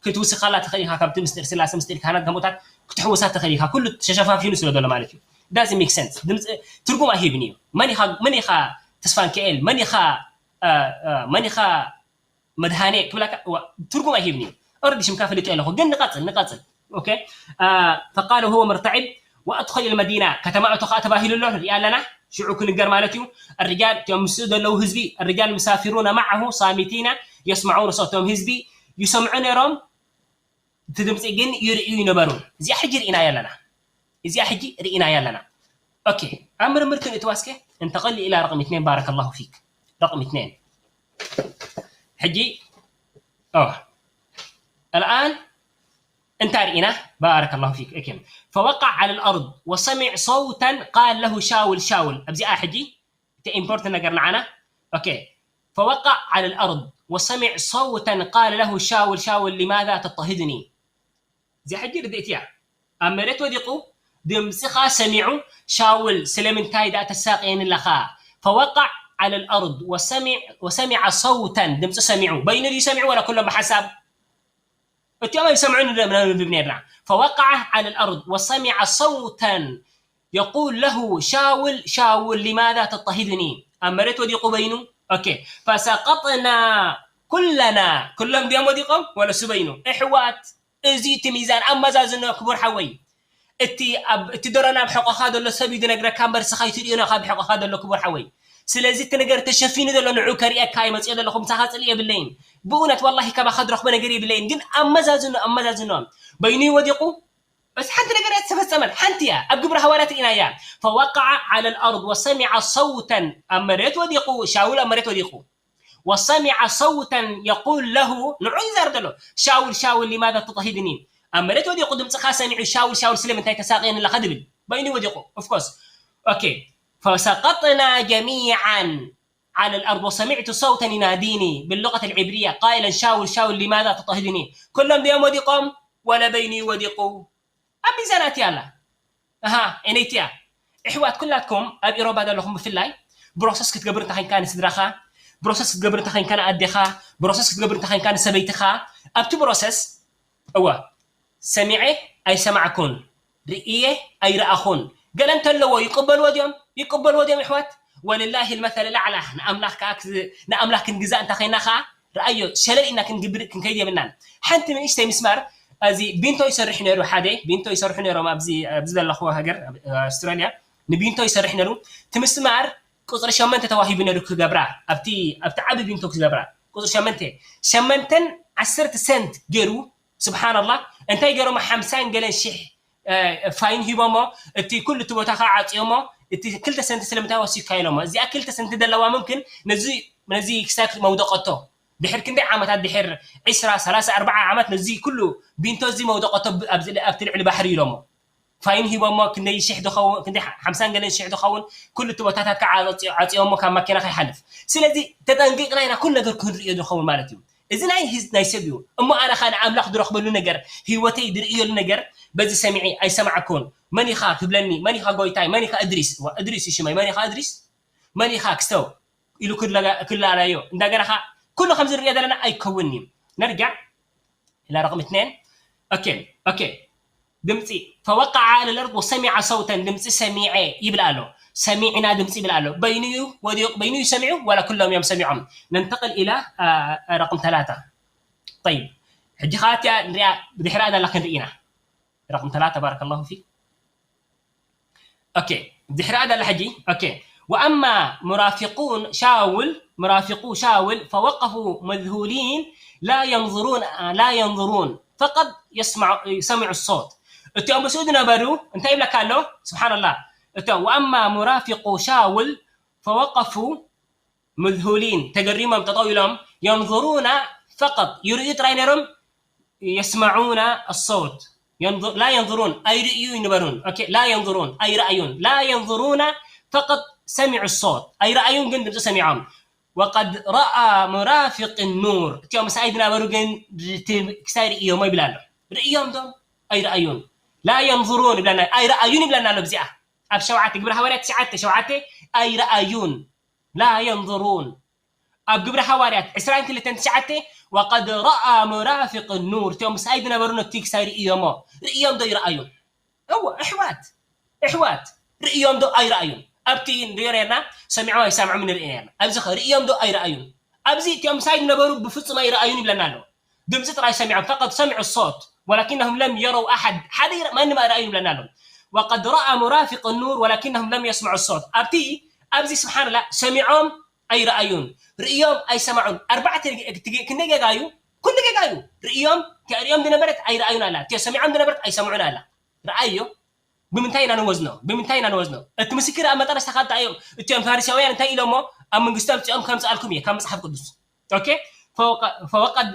ክትውስኻላ ትኽእል ኢኻ ካብቲ ምስጢር ስላሴ ምስጢር ካህናት ከምኡታት ክትሕውሳ ትኽእል ኢኻ ኩሉ ተሸፋፊኑ ስለ ዘሎ ማለት እዩ doesn't make sense ትርጉም ኣይህብን እዩ መን ኢኻ ተስፋንክኤል መን ኢኻ መን ኢኻ መድሃኔ ክብለካ ትርጉም ኣይህብን እዩ ኦረዲ ሽምካ ፈሊጦ ኣለኹ ግን ንቀፅል ንቀፅል ኦኬ فقال وهو مرتعب وأدخل المدينة ከተማ እቶ ከዓ ተባሂሉ ኣሎ ንሪኣ ኣለና ሽዑ ክንገር ማለት እዩ الرجال እቶም ምስኡ ዘለዉ ህዝቢ الرجال مسافرون معه صامتين يسمعون صوته እቶም ህዝቢ ይሰምዑ ነይሮም እቲ ድምፂ ግን ይርእዩ ይነበሩ እዚኣ ሕጂ ርኢናዮ ኣለና እዚኣ ሕጂ ርኢናዮ ኣለና ኦኬ ኣብ ምርምር ክንእትዋ እስከ انتقل إلى رقم اثنين بارك الله فيك رقم اثنين ሕጂ الآن እንታይ ርኢና بارك الله فيك فوقع على الأرض وسمع صوتا قال له شاول شاول ኣብዚኣ ሕጂ እቲ important ነገር ንዓና okay فوقع على الأرض وسمع صوتا قال له شاول شاول لماذا تضطهدني እዚኣ ሕጂ ርድእቲ እያ ኣብ መሬት ወዲቑ ድምፂ ከዓ ሰሚዑ ሻውል ስለምንታይ ደኣ ተሳቅየኒ ኣለኻ فوقع على الأرض وسمع وسمع صوتا ድምፂ ሰሚዑ በይኑ ድዩ ሰሚዑ ወላ ኩሎም ብሓንሳብ እቲኦም ኣይሰምዑን ነንብብ ነርና فوقع على الأرض وسمع صوتا يقول له شاول شاول لماذا تضطهدني ኣብ መሬት ወዲቑ በይኑ okay فسقطنا كلنا ኩሎም ድዮም ወዲቖም ወለሱ በይኑ እሕዋት እዚ እቲ ሚዛን ኣመዛዝኖ ክቡር ሓወይ እቲ ኣብ እቲ ደሮና ኣብ ሕቆኻ ዘሎ ሰብ እዩ ዝነግረካ እምበር ስኻ ይትርእዮ ነኻ ኣብ ሕቆኻ ዘሎ ክቡር ሓወይ ስለዚ እቲ ነገር ተሸፊኑ ዘሎ ንዑ ከርእየካ ይመፅኦ ዘለኹ ምሳኻ ፅልኢ የብለይን ብእውነት ወላሂ ካባኻ ዝረኽቦ ነገር የብለይን ግን ኣመዛዝኖ ኣመዛዝኖ በይኑ እዩ ወዲቑ በስ ሓንቲ ነገር እያ ዝተፈፀመት ሓንቲ እያ ኣብ ግብረ ሃዋርያት ርኢናያ فوقع على الأرض وسمع صوتا ኣብ መሬት ወዲቑ ሻውል ኣብ መሬት ወዲቑ وسمع صوتا يقول له ንዑ ይዛረብ ዘሎ ሻውል ሻውል لماذا تضطهدني ኣብ መሬት ወዲቑ ድምፅኻ ሰሚዑ ሻውል ሻውል ስለምንታይ ተሳቅየኒ ኣለኻ ድብል በይኑ ወዲቑ of course okay فسقطنا جميعا على الأرض وسمعت صوتا يناديني باللغة العبرية قائلا شاول شاول لماذا تضطهدني كلهم ድዮም ወዲቖም ወላ በይኑ ወዲቑ ኣብ ሚዛን ኣትያ ኣላ ኣሃ ኤነይቲ እያ እሕዋት ኩላትኩም ኣብ ኢሮባ ዘለኹም ብፍላይ ብሮሰስ ክትገብር እንተ ኮይንካ ንስድራኻ ብሮሰስ ክትገብር እንተኸንካ ንኣዴኻ፣ ብሮሰስ ክትገብር እንተኸንካ ንሰበይትኻ፣ ኣብቲ ብሮሰስ እወ ሰሚዐ ኣይሰማዕኩን፣ ርእየ ኣይረኣኹን። ገለ እንተለዎ ይቅበልዎ ድዮም? ይቅበልዎ ድዮም ይሕዋት? ወልላሂ ልመሰል ላዕላ ንኣምላኽ ከዓ ክዝ- ንኣምላኽ ክንግዛእ እንተኸይና ከዓ ረኣዮ ሸለል ኢና ክንግብር ክንከይድ የብልናን። ሓንቲ ንእሽተይ ምስማር እዚ ቢንቶ ይሰርሕ ነይሩ። ሓደ ቢንቶ ይሰርሑ ነይሮም ኣብዚ ኣብዚ ዘለኽዎ ሃገር ኣብ ኣውስትራልያ ንቢንቶ ይሰርሕ ነይሩ። እቲ ምስማር ቁፅሪ ሸመንተ ተዋሂቡ ነይሩ ክገብራ ኣብቲ ኣብቲ ዓቢ ቢንቶ ክገብራ ቁፅሪ ሸመንተ ሸመንተን ዓሰርተ ሰንት ገይሩ ስብሓንላህ እንታይ ገይሮሞ ሓምሳን ገለን ሽሕ ፋይን ሂቦሞ እቲ ኩሉ እቲ ቦታ ከዓ ዓፅዮሞ እቲ ክልተ ሰንቲ ስለምንታይ ወሲድካ ኢሎሞ እዚኣ ክልተ ሰንቲ ዘለዋ ምምክን ነዚ ነዚ ክሳክ መውደቀቶ ድሕር ክንደይ ዓመታት ድሕር ዕስራ ሰላሳ ኣርባዓ ዓመት ነዚ ኩሉ ቢንቶ እዚ መውደቀቶ ኣብቲ ልዕሊ ባሕሪ ኢሎሞ ፋይን ሂቦሞ ክንደይ ሽሕ ዝኸውን ክንደይ ሓምሳን ገለን ሽሕ ዝኸውን ኩሉ እቲ ቦታታት ከዓ ዓፅዮሞ ካብ ማኪና ከይሓልፍ ስለዚ ተጠንቂቅና ኢና ኩሉ ነገር ክንርእዮ ዝኸውን ማለት እዩ እዚ ናይ ህዝ ናይ ሰብ እዩ እሞ ኣነ ኸ ንኣምላኽ ዝረኽበሉ ነገር ህይወተይ ዝርእየሉ ነገር በዚ ሰሚዒ ኣይሰማዕኩን መን ኢኻ ክብለኒ መን ኢኻ ጎይታይ መን ኢኻ እድሪስ እዋ እድሪስ እዩ ሽመይ መን ኢኻ እድሪስ መን ኢኻ ክስተው ኢሉ ክለጋ- ክላለዮ እንደገና ኸ ኩሉ ከምዚ ንሪኦ ዘለና ኣይከውን እዩ ነርጃዕ إلى رقم اثنين أوكي أوكي ድምፂ فوقع على الأرض وسمع صوتا ድምፂ ሰሚዐ ይብል ኣሎ ሰሚዕና ድምፂ ይብል ኣሎ በይኑ እዩ ወዲቑ በይኑ እዩ ሰሚዑ ወላ ኩሎም እዮም ሰሚዖም ننتقل إلى رقم ثلاثة طيب ሕጂ ከዓ እቲኣ ንሪኣ ብድሕሪኣ ዘላ ክንርኢ ኢና رقم ثلاثة بارك الله فيك أوكي ድሕሪኣ ዘላ ሕጂ أوكي وأما مرافقون شاول مرافقو شاول فوقفوا مذهولين لا ينظرون لا ينظرون فقد يسمع سمعوا الصوت እቲኦም ምስኡ ዝነበሩ እንታይ ይብለካ ኣሎ ስብሓንላህ እቶም وأما مرافقو شاول فوقفوا مذهولين ተገሪሞም ጠጠው ኢሎም ينظرون فقط ይርእዩ ጥራይ ነይሮም يسمعون الصوت ينظر لا ينظرون ኣይርእዩ ይንበሩን okay لا ينظرون ኣይረኣዩን لا ينظرون فقط سمعوا الصوت ኣይረኣዩን ግን ድምፂ ሰሚዖም وقد رأى مرافق النور እቲኦም ምሳይ ዝነበሩ ግን ክሳይ ርእዮሞ ይብላ ኣሎ ርእዮም ዶ ኣይረኣዩን لا ينظرون ይብለና ኣይረኣዩን ይብለና ኣሎ ብዚኣ ኣብ ሸውዓተ ግብረ ሃዋርያ ትሽዓተ ሸውዓተ ኣይረኣዩን لا ينظرون ኣብ ግብረ ሃዋርያት ዕስራን ክልተን ትሽዓተ وقد رأى مرافق النور እቲኦም ምሳይ ዝነበሩ ነቲ ክሳይ ርእዮሞ ርእዮም ዶ ይረኣዩ እዎ ኣሕዋት ኣሕዋት ርእዮም ዶ ኣይረኣዩን ኣብቲ ንሪኦ ነርና ሰሚዖም ኣይሰምዖም ንርኢ ነርና ኣብዚ ኸ ርእዮም ዶ ኣይረኣዩን ኣብዚ እቲኦም ምሳይ ዝነበሩ ብፍጹም ኣይረኣዩን ይብለና ኣሎ ድምፂ ጥራይ ሰሚዖም فقد سمعوا الصوت ولكنهم لم يروا أحد ሓደ ማንም ኣይረኣዩን ይብለና ኣሎ وقد رأى مرافق النور ولكنهم لم يسمعوا الصوت ኣብቲ ኣብዚ ስብሓንላ ሰሚዖም ኣይረኣዩን ርእዮም ኣይሰማዑን ኣርባዕተ ክንደይ ጌጋ እዩ ኩሉ ጌጋ እዩ ርእዮም ርእዮም ዝነበረት ኣይረኣዩን ኣላ ሰሚዖም ዝነበረት ኣይሰምዑን ኣላ ረኣዮ ብምንታይ ኢና ንወዝኖ ብምንታይ ኢና ንወዝኖ እቲ ምስክር ኣብ መጠረሽታ ካብ እንታይ እዮም እቲኦም ፋሪሳውያን እንታይ ኢሎሞ ኣብ መንግስቲ ኣምፅኦም ከምፅኣልኩም እየ ካብ መፅሓፍ ቅዱስ ኦኬ فوق- فوقد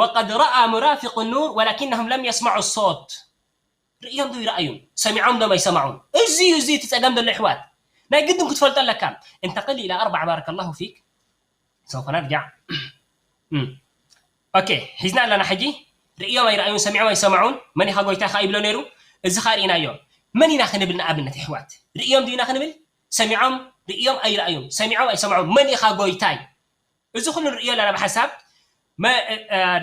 وقد رأى مرافق النور ولكنهم لم يسمعوا الصوت ርእዮም ዶ ይረኣዩን ሰሚዖም ዶም ኣይሰማዑን እዚ እዩ እዚ እቲ ፀገም ዘሎ ኣሕዋት ናይ ግድን ክትፈልጦ ኣለካ انتقل إلى أربعة بارك الله فيك سوف نرجع ኦኬ ሒዝና ኣለና ሕጂ ርእዮም ኣይረኣዩን ሰሚዖም ኣይሰማዑን መን ኢኻ ጎይታ ኸዓ ይብሎ ነይሩ እዚ ኸዓ ርኢናዮ መን ኢና ክንብል ንኣብነት ኣሕዋት ርእዮም ድዩና ክንብል ሰሚዖም ርእዮም ኣይረኣዩን ሰሚዖም ኣይሰማዑን መን ኢኻ ጎይታይ እዚ ኩሉ ንርእዮ ኣለና ብሓሳብ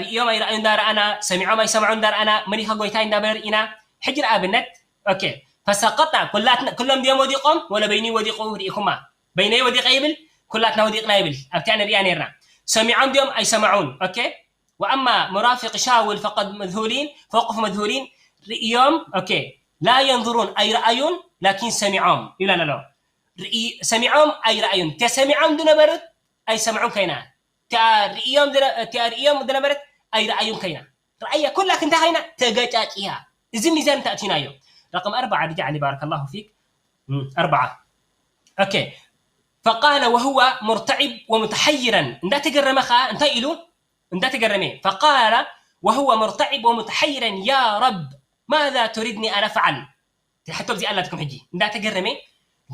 ርእዮም ኣይረኣዩ እንዳረኣና ሰሚዖም ኣይሰማዑ እንዳረኣና መን ኢኻ ጎይታይ እንዳበለ ርኢና ሕጂ ንኣብነት ኦኬ ፈሰቀጣ ኩላትና ኩሎም ድዮም ወዲቆም ወለ በይኑ ወዲቁ ርኢኩማ በይነይ ወዲቀ ይብል ኩላትና ወዲቅና ይብል ኣብቲያ ንሪኣ ነርና ሰሚዖም ድዮም ኣይሰማዑን ኦኬ وأما مرافق شاول فقد مذهولين فوقف مذهولين ርእዮም ኦኬ لا ينظرون ኣይረኣዩን ላኪን ሰሚዖም ይብለና ኣሎ ሰሚዖም ኣይረኣዩን ተሰሚዖም ዝነበሩት ኣይሰምዑን ከይና እቲኣ ርእዮም ዝነ- እቲኣ ርእዮም ዝነበረት ኣይረኣዩን ከይና ረኣያ ኩላ ክንታ ከይና ተገጫጭያ እዚ ሚዛን ተእቲናዮ رقم أربعة رجع لي بارك الله فيك أربعة أوكي فقال وهو مرتعب ومتحيرا እንዳተገረመ ኸዓ እንታይ ኢሉ እንዳተገረመ فقال وهو مرتعب ومتحيرا يا رب ماذا تريدني أن أفعل ሕቶ እዚኣ ኣላትኩም ሕጂ እንዳተገረመ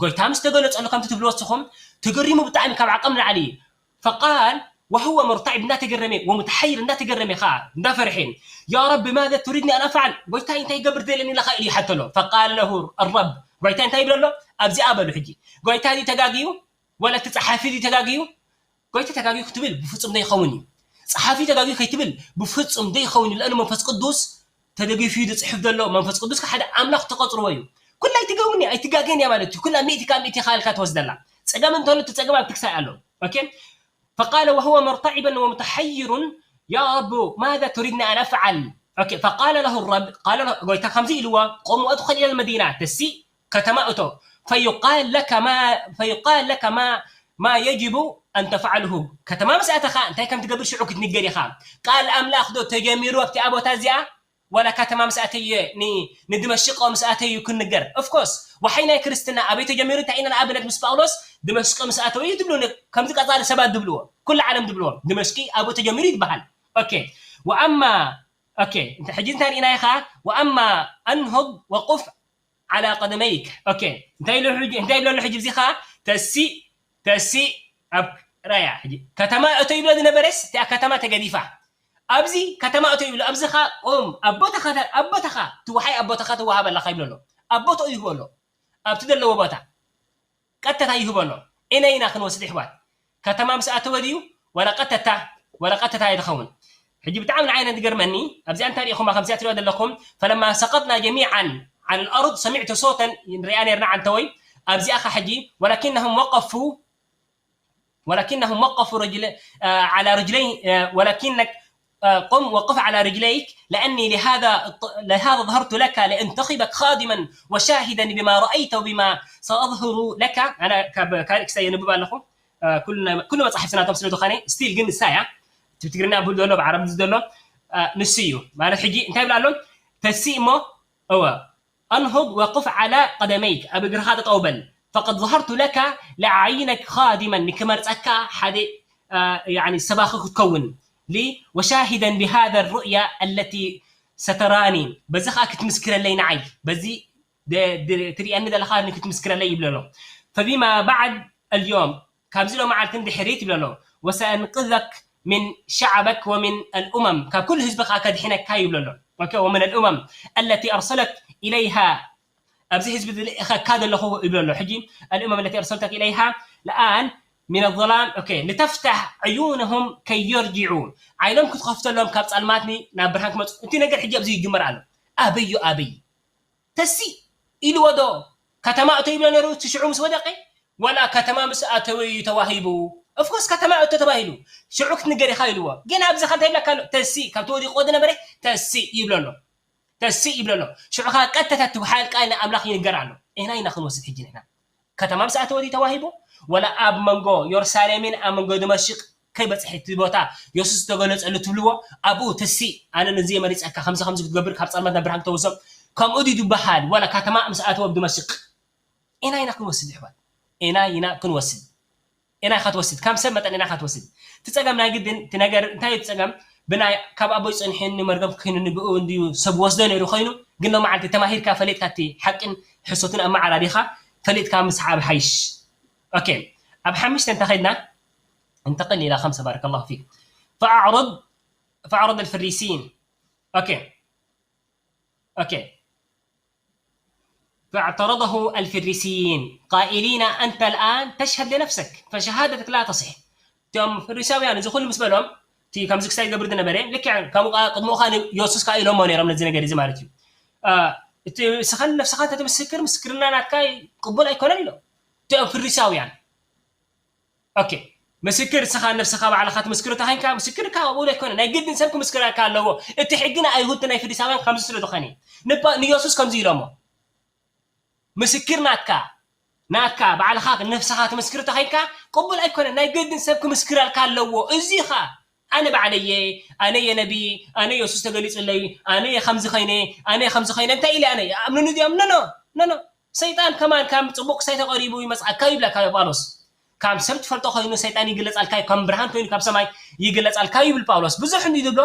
ጎይታ ምስ ተገለፀሉ ከምቲ ትብልዎ እስኹም ተገሪሙ ብጣዕሚ ካብ ዓቐም ንላዕሊ እዩ فقال وهو مرتعب እንዳተገረመ ومتحير እንዳተገረመ ከዓ እንዳፈርሐ يا رب ماذا تريدني أن أفعل ጎይታይ እንታይ ይገብር ደልየኒ ኣለኻ ኢሉ ይሓተሎ فقال له الرب ጎይታይ እንታይ ይብለሎ ኣብዚኣ በሉ ሕጂ ጎይታ ድዩ ተጋግዩ ወላ እቲ ፀሓፊ ድዩ ተጋግዩ ጎይታ ተጋግዩ ክትብል ብፍጹም ዘይኸውን እዩ። ጸሓፊ ተጋግዩ ከይትብል ብፍጹም ዘይኸውን እዩ። ልኣኑ መንፈስ ቅዱስ ተደጊፉ እዩ ዝጽሕፍ ዘሎ። መንፈስ ቅዱስ ሓደ ኣምላኽ ተቐጽርዎ እዩ። ኩላ ኣይትገውኒ፣ ኣይትጋገን እያ ማለት እዩ። ኩላ ሚእቲ ካብ ሚእቲ ኢኻ ኢልካ ትወስደላ። ጸገም እንተሎ እቲ ጸገም ኣብ ትክሳይ ኣሎ። ኦኬ? فقال وهو مرتعبا ومتحير يا رب ماذا تريدني أن أفعل؟ ኦኬ፣ فقال له الرب قال له ጎይታ ከምዚ ኢልዎ قم وادخل إلى المدينة ተሲ ከተማ እቶ فيقال لك ما فيقال لك ما ما يجب أن تفعله ከተማ ምስ ኣተኻ እንታይ ከም ትገብር ሽዑ ክትንገር ኢኻ ቃል ኣምላኽ ዶ ተጀሚሩ ኣብቲ ቦታ እዚኣ ወላ ከተማ ምስ ኣተየ ንድመሽቆ ምስ ኣተዩ ክንገር of course ወሓይ ናይ ክርስትና ኣበይ ተጀሚሩ እንታይ ኢና ንኣብነት ምስ ጳውሎስ ድመሽቆ ምስ ኣተወ እዩ ትብሉ ከምዚ ቀጻሊ ሰባት ድብልዎ ኩሉ ዓለም ድብልዎ ድመሽቂ ኣብኡ ተጀሚሩ ይበሃል ኦኬ ወኣማ ኦኬ ሕጂ እንታይ ርኢና ኢኻ ወኣማ ኣንሁድ ወቁፍ ዓላ ቀደመይክ ኦኬ እንታይ ኢሉ ሕጂ እንታይ ይብለሉ ሕጂ እዚኻ ተሲእ ተሲእ ኣብ ራያ ሕጂ ከተማ እቶ ይብሎ ዝነበረስ እቲኣ ከተማ ተገዲፋ ኣብዚ ከተማ እቶ ይብሎ ኣብዚ ኻ ቁም ኣብ ቦታኻ ኣብ ቦታኻ ትወሓይ ኣብ ቦታኻ ትወሃበላኻ ይብሎ ኣሎ ኣብ ቦታኡ ይህቦ ኣሎ ኣብቲ ዘለዎ ቦታ ቀጥታ ይህቦ ኣሎ እነ ኢና ክንወስድ ይሕዋት ከተማ ምስ ኣተወ ድዩ ወላ ቀጥታ ወላ ቀጥታ ይኸውን ሕጂ ብጣዕሚ ንዓይነ ዝገርመኒ ኣብዚኣ እንታይ ሪኢኹማ ከምዚኣ ትሪኦ ዘለኹም ፈለማ ሰቀጥና ጀሚዓን على الأرض سمعت صوتا ንሪኣ ነርና ዓንተወይ ኣብዚኣ ኸ ሕጂ ولكنهم وقفوا ولكنهم وقفوا رجل آه، على رجليه آه، ولكنك آه، قم وقف على رجليك لأني لهذا الط- لهذا ظهرت لك لأنتخبك خادما وشاهدا بما رأيت وبما سأظهر لك أنا كب- كارك سينبب لكم آه، كلنا كل مصاحف سنة تمسلو دخاني ستيل جن سايا تبتقرنا بول دولو بعرب دولو آه، نسيو ما نحجي انت يبلع لهم تسيمو هو أنهض وقف على قدميك أبي قرخات طوبل فقد ظهرت لك لأعينك خادما نكمرتك حد يعني سباخك تكون لي وشاهدا بهذا الرؤيا التي ستراني بزخ أكت مسكرة لي نعي بزي ትሪኣኒ ዘለኻ ንክትምስክረለይ ይብሎ ኣሎ። فبما بعد اليوم ካብዚ ሎመዓልቲ ንድሕሪት ይብሎ ኣሎ። وسأنقذك من شعبك ومن الأمم ካብ ኩሉ ህዝቢ ከዓ ከድሕነካ ይብሎ ኣሎ። ኦኬ ومن الأمم التي أرسلك إليها ኣብዚ ህዝቢ ዝልእኸካ ዘለኹ ይብሎ ኣሎ። ሕጂ الأمم التي أرسلتك إليها الآن من الظلام ኦኬ لتفتح عيونهم كي يرجعوا ዓይኖም ክትኸፍተሎም ካብ ጸልማት ናብ ብርሃን ክመጹ እቲ ነገር ሕጂ ኣብዚ ይጅመር ኣሎ። ኣበዩ ኣበይ ተሲ ኢልዎ ዶ ከተማ እቶ ይብሎ ነሩ እቲ ሽዑ ምስ ወደቀ ወላ ከተማ ምስ ኣተወ እዩ ተዋሂቡ ኦፍኮርስ ከተማ እቶ ተባሂሉ ሽዑ ክትንገር ኢኻ ኢልዎ ግን ኣብዚ ከ እንታይ ይብለካ ኣሎ ተሲ ካብቲ ወዲቆ ዝነበረ ተሲ ይብሎ ኣሎ ተሲ ይብሎ ኣሎ ሽዑ ከዓ ቀጥታ እቲ ሓይል ቃል ንኣምላኽ ይንገር ኣሎ ኢና ኢና ክንወስድ ሕጂ ንሕና ከተማ ምስ ኣተወ ድዩ ተዋሂቡ ወላ ኣብ መንጎ የሩሳሌምን ኣብ መንጎ ድመሽቅ ከይበፅሐ እቲ ቦታ የሱስ ዝተገለፀሉ ትብልዎ ኣብኡ ተሲ ኣነ ነዚ መሪፀካ ከምዚ ከምዚ ክትገብር ካብ ፀልማት ናብ ብርሃን ክተውሶም ከምኡ ድዩ ዝበሃል ዋላ ከተማ ምስ ኣተወ ኣብ ድመሽቅ ኢና ኢና ክንወስድ ይሕዋት ኢና ኢና ክንወስድ ኢና ኢኻ ትወስድ ከም ሰብ መጠን ኢና ኢኻ ትወስድ እቲ ፀገም ናይ ግድን እቲ ነገር እንታይ እዩ እቲ ፀገም ብናይ ካብ ኣቦይ ፀኒሑ ንመርገም ኮይኑ ንብኡ እንድዩ ሰብ ወስዶ ነይሩ ኮይኑ ግን ሎመዓልቲ ተማሂርካ ፈሊጥካ እቲ ሓቅን ሕሶትን ኣመዓራሪኻ ፈሊጥካ ምስሓብ ሓይሽ ኦኬ ኣብ ሓምሽተ እንተኸድና انتقل إلى خمسة بارك الله فيك فأعرض فأعرض الفريسين أوكي أوكي فاعترضه الفريسيين قائلين أنت الآن تشهد لنفسك فشهادتك لا تصح እቶም ፈሪሳውያን እዚ ኩሉ ምስ በሎም እቲ ከምዚ ክሳይ ይገብር ዝነበረ ልክዕ ከምኡ ከዓ ቅድምኡ ከዓ የሱስ ከዓ ኢሎሞ ነይሮም ነዚ ነገር እዚ ማለት እዩ እቲ ስኻን ነፍስኻ እንተትምስክር ምስክርና ናትካ ቅቡል ኣይኮነን ኢሎም እቲኦም ፈሪሳውያን ኦኬ ምስክር ንስኻ ነፍስኻ ባዕልኻ ትምስክር ተኾይንካ ምስክርካ ኣብኡ ዘይኮነ ናይ ግድን ሰብ ክምስክረካ ኣለዎ እቲ ሕጊ ንኣይሁድ ናይ ፈሪሳውያን ከምዚ ስለ ዝኾነ ንባ ንየሱስ ከምዚ ኢሎሞ ምስክር ናትካ ናትካ ባዕልኻ ነፍስኻ ትምስክር ተኾይንካ ቅቡል ኣይኮነ ናይ ግድን ሰብ ክምስክረልካ ኣለዎ እዚኻ ኣነ ባዕለየ ኣነ የነቢ ኣነ የሱስ ተገሊጹለይ ኣነ የከምዚ ኸይነ ኣነ የከምዚ ኸይነ እንታይ ኢለ ኣነ ይኣምኑኒ እዚኦም ነኖ ነኖ ሰይጣን ከማን ካብ ጽቡቕ ክሳይ ተቐሪቡ ይመጽኣካ ይብለካ ጳውሎስ ካብ ሰብ ትፈልጦ ኮይኑ ሰይጣን ይግለጻልካ እዩ ከም ብርሃን ኮይኑ ካብ ሰማይ ይግለጻልካ ይብል ጳውሎስ ብዙሕ እንዲ ዝብሎ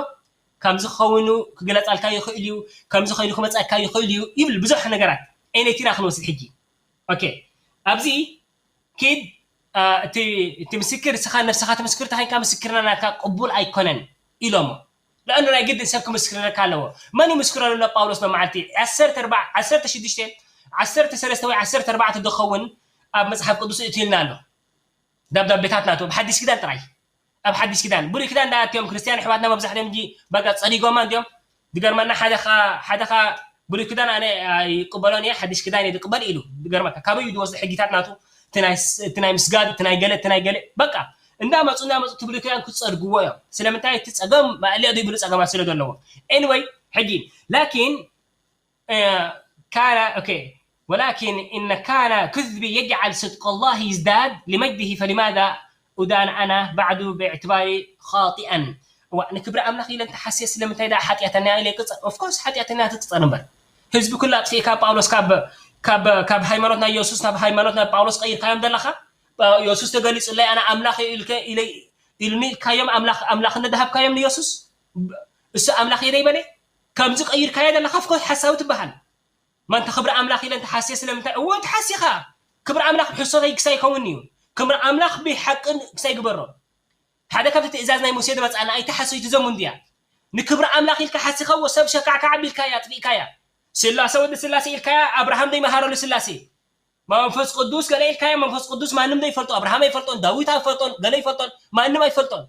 ከምዚ ክኸውን ክግለጻልካ ይኽእል እዩ ከምዚ ኮይኑ ክመጻካ ይኽእል እዩ ይብል ብዙሕ ነገራት ኤነቲና ክንወስድ ሕጂ ኦኬ ኣብዚ ኪድ እቲ ምስክር እስኻ ነብስኻ ትምስክር ተኸንካ ምስክርና ናትካ ቅቡል ኣይኮነን ኢሎሞ ለእኑ ናይ ግድን ሰብ ክምስክረካ ኣለዎ መን ይምስክረሉ ኣሎ ጳውሎስ መመዓልቲ ዓሰርተ ኣርባዕተ ዓሰርተ ሽዱሽተ ዓሰርተ ሰለስተ ወይ ዓሰርተ ኣርባዕተ ዝኸውን ኣብ መፅሓፍ ቅዱስ እትልና ኣሎ ደብዳቤታት ናቱ ብሓዲስ ኪዳን ጥራይ ኣብ ሓዲሽ ኪዳን። ብሉይ ኪዳን ደኣ እትዮም ክርስትያን ኣሕዋትና መብዛሕትኦም እንጂ በቃ ጸዲጎማ እንድዮም። ዝገርመና ሓደ ኻ-፣ ሓደ ኻ ብሉይ ኪዳን ኣነ ኣይቅበሎን እየ፣ ሓዲሽ ኪዳን እየ ዝቅበል ኢሉ። ዝገርመካ፣ ካበይ እዩ ዝወስድ ሕጊታት ናቱ? እቲ ናይ ስ-፣ እቲ ናይ ምስጋድ፣ እቲ ናይ ገለ፣ እቲ ናይ ገለ። በቃ፣ እንዳመጹ፣ እንዳመጹ እቲ ብሉይ ኪዳን ክጸድግዎ እዮም። ስለምንታይ? እቲ ጸገም ማእለያ ዘይብሉ ጸገማት ስለ ዘለዎ። ኤኒወይ፣ ሕጂ፣ ላኪን፣ እ፣ ካነ፣ ኦኬ፣ ወላኪን ኢነ ካነ ክዝቢ የጅዓል ስድቀላሂ ይዝዳድ ሊመጅዲሂ ፈሊማዛ ኡዳን ኣና ባዕዱ ብእዕትባሪ ኻጢኣን። እዋ፣ ንክብሪ ኣምላኽ ኢለ እንተሓስየ ስለምንታይ ደኣ ሓጢኣተኛ ኢለ ይቅጸር? ኦፍኮርስ ሓጢኣተኛ ትቅጸር እምበር። ህዝቢ ኩሉ ኣጥፊእካ ጳውሎስ ካብ፣ ካብ፣ ካብ ሃይማኖት ናይ የሱስ ናብ ሃይማኖት ናይ ጳውሎስ ቀይርካዮም ዘለኻ? ጳ-፣ የሱስ ተገሊጹለይ ኣነ ኣምላኽ እየ ኢልከ-፣ ኢለ-፣ ኢሉኒ ኢልካዮም ኣምላኽ፣ ኣምላኽነት ዝሃብካዮም ንየሱስ? እሱ ኣምላኽ እየ ደይበለ? ከምዚ ቀይርካዮ ዘለኻ ኦፍኮርስ ሓሳዊ ትበሃል። ማንታ ክብሪ ኣምላኽ ኢለ እንተሓስየ ስለምንታይ? እወ ተሓሲኻ። ክብሪ ኣምላኽ ብሕሶተይ ክሳይ ይኸውን እዩ። ክብሪ ኣምላኽ ብሓቂ ክሳይ ይግበሮ። ሓደ ካብቲ ትእዛዝ ናይ ሙሴ ዝመጽኣና ኣይትሓስዩ ትዘሙ እንድያ። ንክብሪ ኣምላኽ ኢልካ ሓሲኻ እዎ ሰብ ሸካዕካዕ ኣቢልካያ፣ ኣጥፊእካያ። ስላሴ ወዲ ስላሴ ኢልካያ፣ ኣብርሃም ዘይመሃረሉ ስላሴ። መንፈስ ቅዱስ ገለ ኢልካያ፣ መንፈስ ቅዱስ ማንም ዘይፈልጦ፣ ኣብርሃም ኣይፈልጦን፣ ዳዊት ኣይፈልጦን፣ ገለ ኣይፈልጦን፣ ማንም ኣይፈልጦን።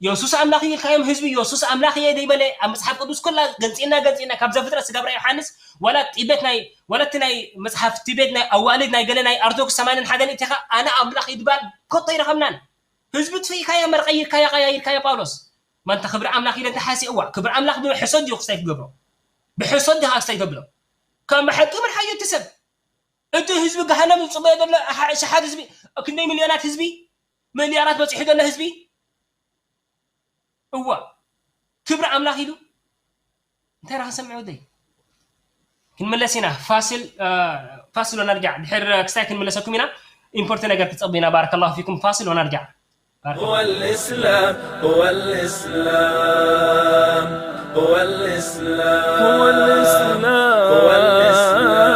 የሱስ ኣምላኽ እዩ ኢልካዮም ህዝቢ፣ የሱስ ኣምላኽ እየ ዘይበለ፣ ኣብ መጽሓፍ ቅዱስ ኩላ ገንጺልና፣ ገንጺልና፣ ካብ ዘፍጥረት ስጋብ ራእይ ዮሃንስ፣ ዋላ ጢበት ናይ፣ ዋላ እቲ ናይ መጽሓፍ ጢበት ናይ ኣዋልድ ናይ ገለ ናይ ኣርቶክስ ሰማንያን ሓደን እቲኻ፣ ኣነ ኣምላኽ እዩ ዝባል ከቶ ኣይረኸብናን። ህዝቢ ጥፊእካዮ፣ መርቀይርካዮ፣ ቀያይርካዮ ጳውሎስ። ማንታ ክብሪ ኣምላኽ ኢለ እንተሓስየ፣ እዋእ፣ ክብሪ ኣምላኽ ብሕሶት ድዩ ክስታይ ትገብሮ? ብሕሶት ዲኻ ክስታይ ተብሎ? ከም ብሓቂ ምርሓዮ እቲ ሰብ። እቲ ህዝቢ ገሃነም ዝጽበዮ ዘሎ ኣሓ-፣ ኣሽሓት ህዝቢ፣ ክንደይ ሚልዮናት ህዝቢ፣ ሚልያራት በጺሑ ዘሎ ህዝቢ፣ እዋ፣ ክብሪ ኣምላኽ ኢሉ እንታይ ደኣ ክንሰምዕ ወደይ? ክንምለስ ኢና። ፋሲል፣ እ፣ ፋሲል ወነርጃዕ። ድሕር ክስታይ ክንምለሰኩም ኢና። ኢምፖርት ነገር ክጸቡ ኢና። ባረከላሁ ፊኩም። ፋሲል ወነርጃዕ። ባረከላሁ። هو الإسلام، هو الإسلام، هو الإسلام، هو الإسلام، هو الإسلام.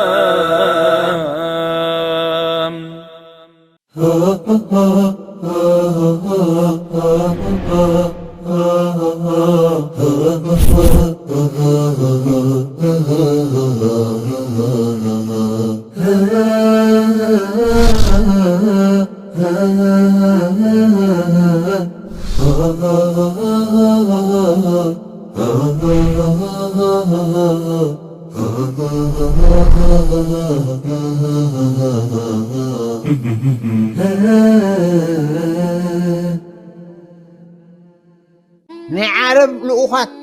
ናይ ዓረብ ልኡኻት፣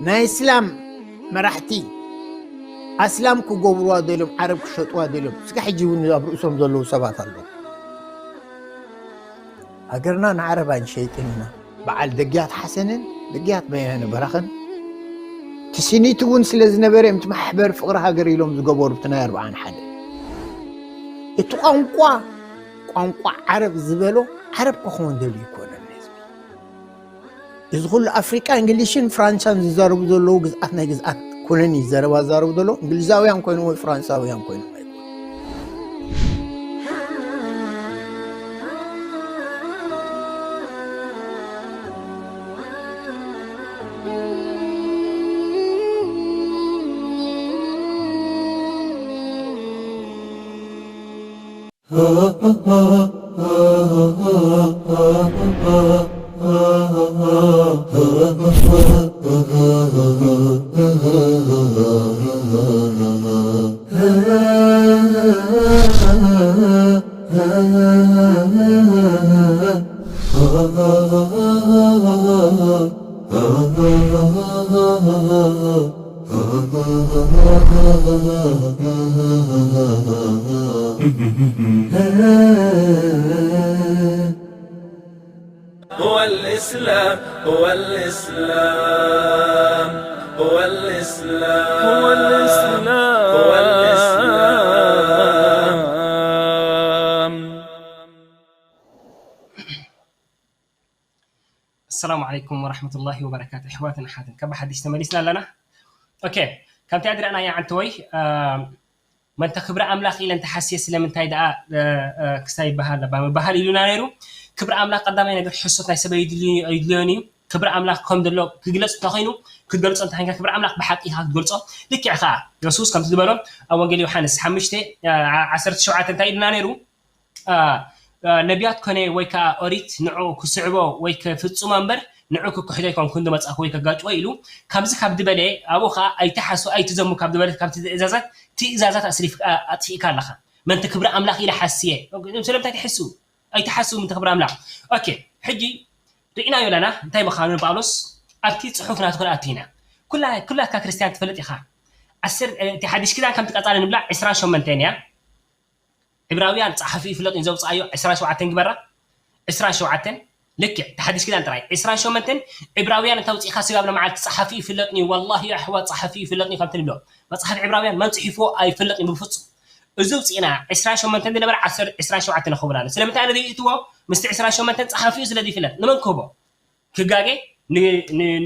ናይ እስላም መራሕቲ፣ ኣስላም ክገብርዋ ደልዮም፣ ዓረብ ክሸጥዋ ደልዮም። እስከ ሕጂ እውን ኣብ ርእሶም ዘለዉ ሰባት ኣለዉ። ሃገርና ንዓረብ ኣይንሸይጥን ኢና። በዓል ደግያት ሓሰንን ደግያት በየነ በራኽን ትስኒት እውን ስለ ዝነበረ እዮም፣ እቲ ማሕበር ፍቕሪ ሃገር ኢሎም ዝገበሩ፣ እቲ ናይ ኣርብዓን ሓደ። እቲ ቋንቋ፣ ቋንቋ ዓረብ ዝበሎ ዓረብ ክኸውን ደልዩ ይኮነን ህዝቢ። እዚ ኩሉ ኣፍሪቃ እንግሊሽን ፍራንሳን ዝዛረቡ ዘለዉ ግዝኣት ናይ ግዝኣት ኩነን እዩ ዘረባ ዝዛረቡ ዘለዉ። እንግሊዛውያን ኮይኖም ወይ ፍራንሳውያን ኮይኖም ኣይኮኑን። هو الإسلام، هو الإسلام، هو الإسلام، هو الإسلام، هو الإسلام. السلام عليكم ورحمة الله وبركاته. ኣሕዋትን ኣሓትን ካብ ሓዲሽ ተመሊስና ኣለና። ኦኬ፣ ከምቲ ኣድረእናያ ዓንተወይ፣ እ፣ መንተ ክብሪ ኣምላኽ ኢለ እንተሓስየ ስለምንታይ ደኣ፣ እ፣ እ፣ ክስታይ ይበሃል ለባ ምበሃል ኢሉና ነይሩ። ክብሪ ኣምላኽ ቀዳማይ ነገር ሕሶት ናይ ሰብ ኣይድልዮ-፣ ኣይድልዮን እዩ። ክብሪ ኣምላኽ ከም ዘሎ ክግለጽ እንተኾይኑ፣ ክትገልጾ እንተኾይንካ ክብሪ ኣምላኽ ብሓቂ ኢኻ ክትገልጾ። ልክዕ ከኣ የሱስ ከምቲ ዝበሎ ኣብ ወንጌል ዮሃንስ ሓሙሽተ፣ እ፣ ዓሰርተ ሸውዓተ እንታይ ኢሉና ነይሩ? እ፣ ነቢያት ኮነ ወይ ከዓ ኦሪት ንዑ ክስዕቦ ወይ ክፍጽሞ እምበር ንዑ ክክሕዶ ኣይኮንኩን ዝመጻእኩ ወይ ከጋጭዎ ኢሉ። ካብዚ ካብ ዝበለ ኣብኡ ከዓ ኣይትሓሱ ኣይትዘሙ ካብ ዝበለ ካብቲ ትእዛዛት ትእዛዛት ኣስሪፍ ኣጥፊእካ ኣለኻ። ምእንቲ ክብሪ ኣምላኽ ኢለ ሓስየ። ስለምንታይ ትሕሱ? ኣይትሓሱ ምእንቲ ክብሪ ኣምላኽ። ኦኬ፣ ሕጂ ርኢናዮ ኣለና እንታይ ምዃኑ ንጳውሎስ ኣብቲ ጽሑፍ ናቱ ክንኣቱ ኢና። ኩላ ኩላትካ ክርስትያን ትፈልጥ ኢኻ። ዓስር እቲ ሓድሽ ኪዳን ከምቲ ቀጻሊ ንብላ ዕስራን ሸሞንተን እያ። ዕብራውያን ጸሓፊ ይፍለጥ እዩ ዘውጽኣዮ ዕስራን ሸውዓተን ግበራ። ዕስራን ሸውዓተን ልክዕ እቲ ሓድሽ ኪዳን ጥራይ ዕስራን ሸሞንተን ዕብራውያን እንተ ውጽኢኻ ስጋብ ንመዓልቲ ጸሓፊ ይፍለጥኒ ወላሂ ኣሕዋት ጸሓፊ ይፍለጥኒ ከምቲ ንብሎ መጽሓፍ ዕብራውያን መን ጽሒፍዎ ኣይፍለጥኒ ብፍጹም። እዚ ውጽኢና ዕስራን ሸሞንተን ዝነበረ ዓሰርተ ዕስራን ሸውዓተን ይኸውን ኣሎ። ስለምንታይ ኣነ ዘይእትዎ ምስቲ ዕስራን ሸሞንተን ጸሓፊኡ ስለ ዘይፍለጥ ንመን ክህቦ? ክጋጌ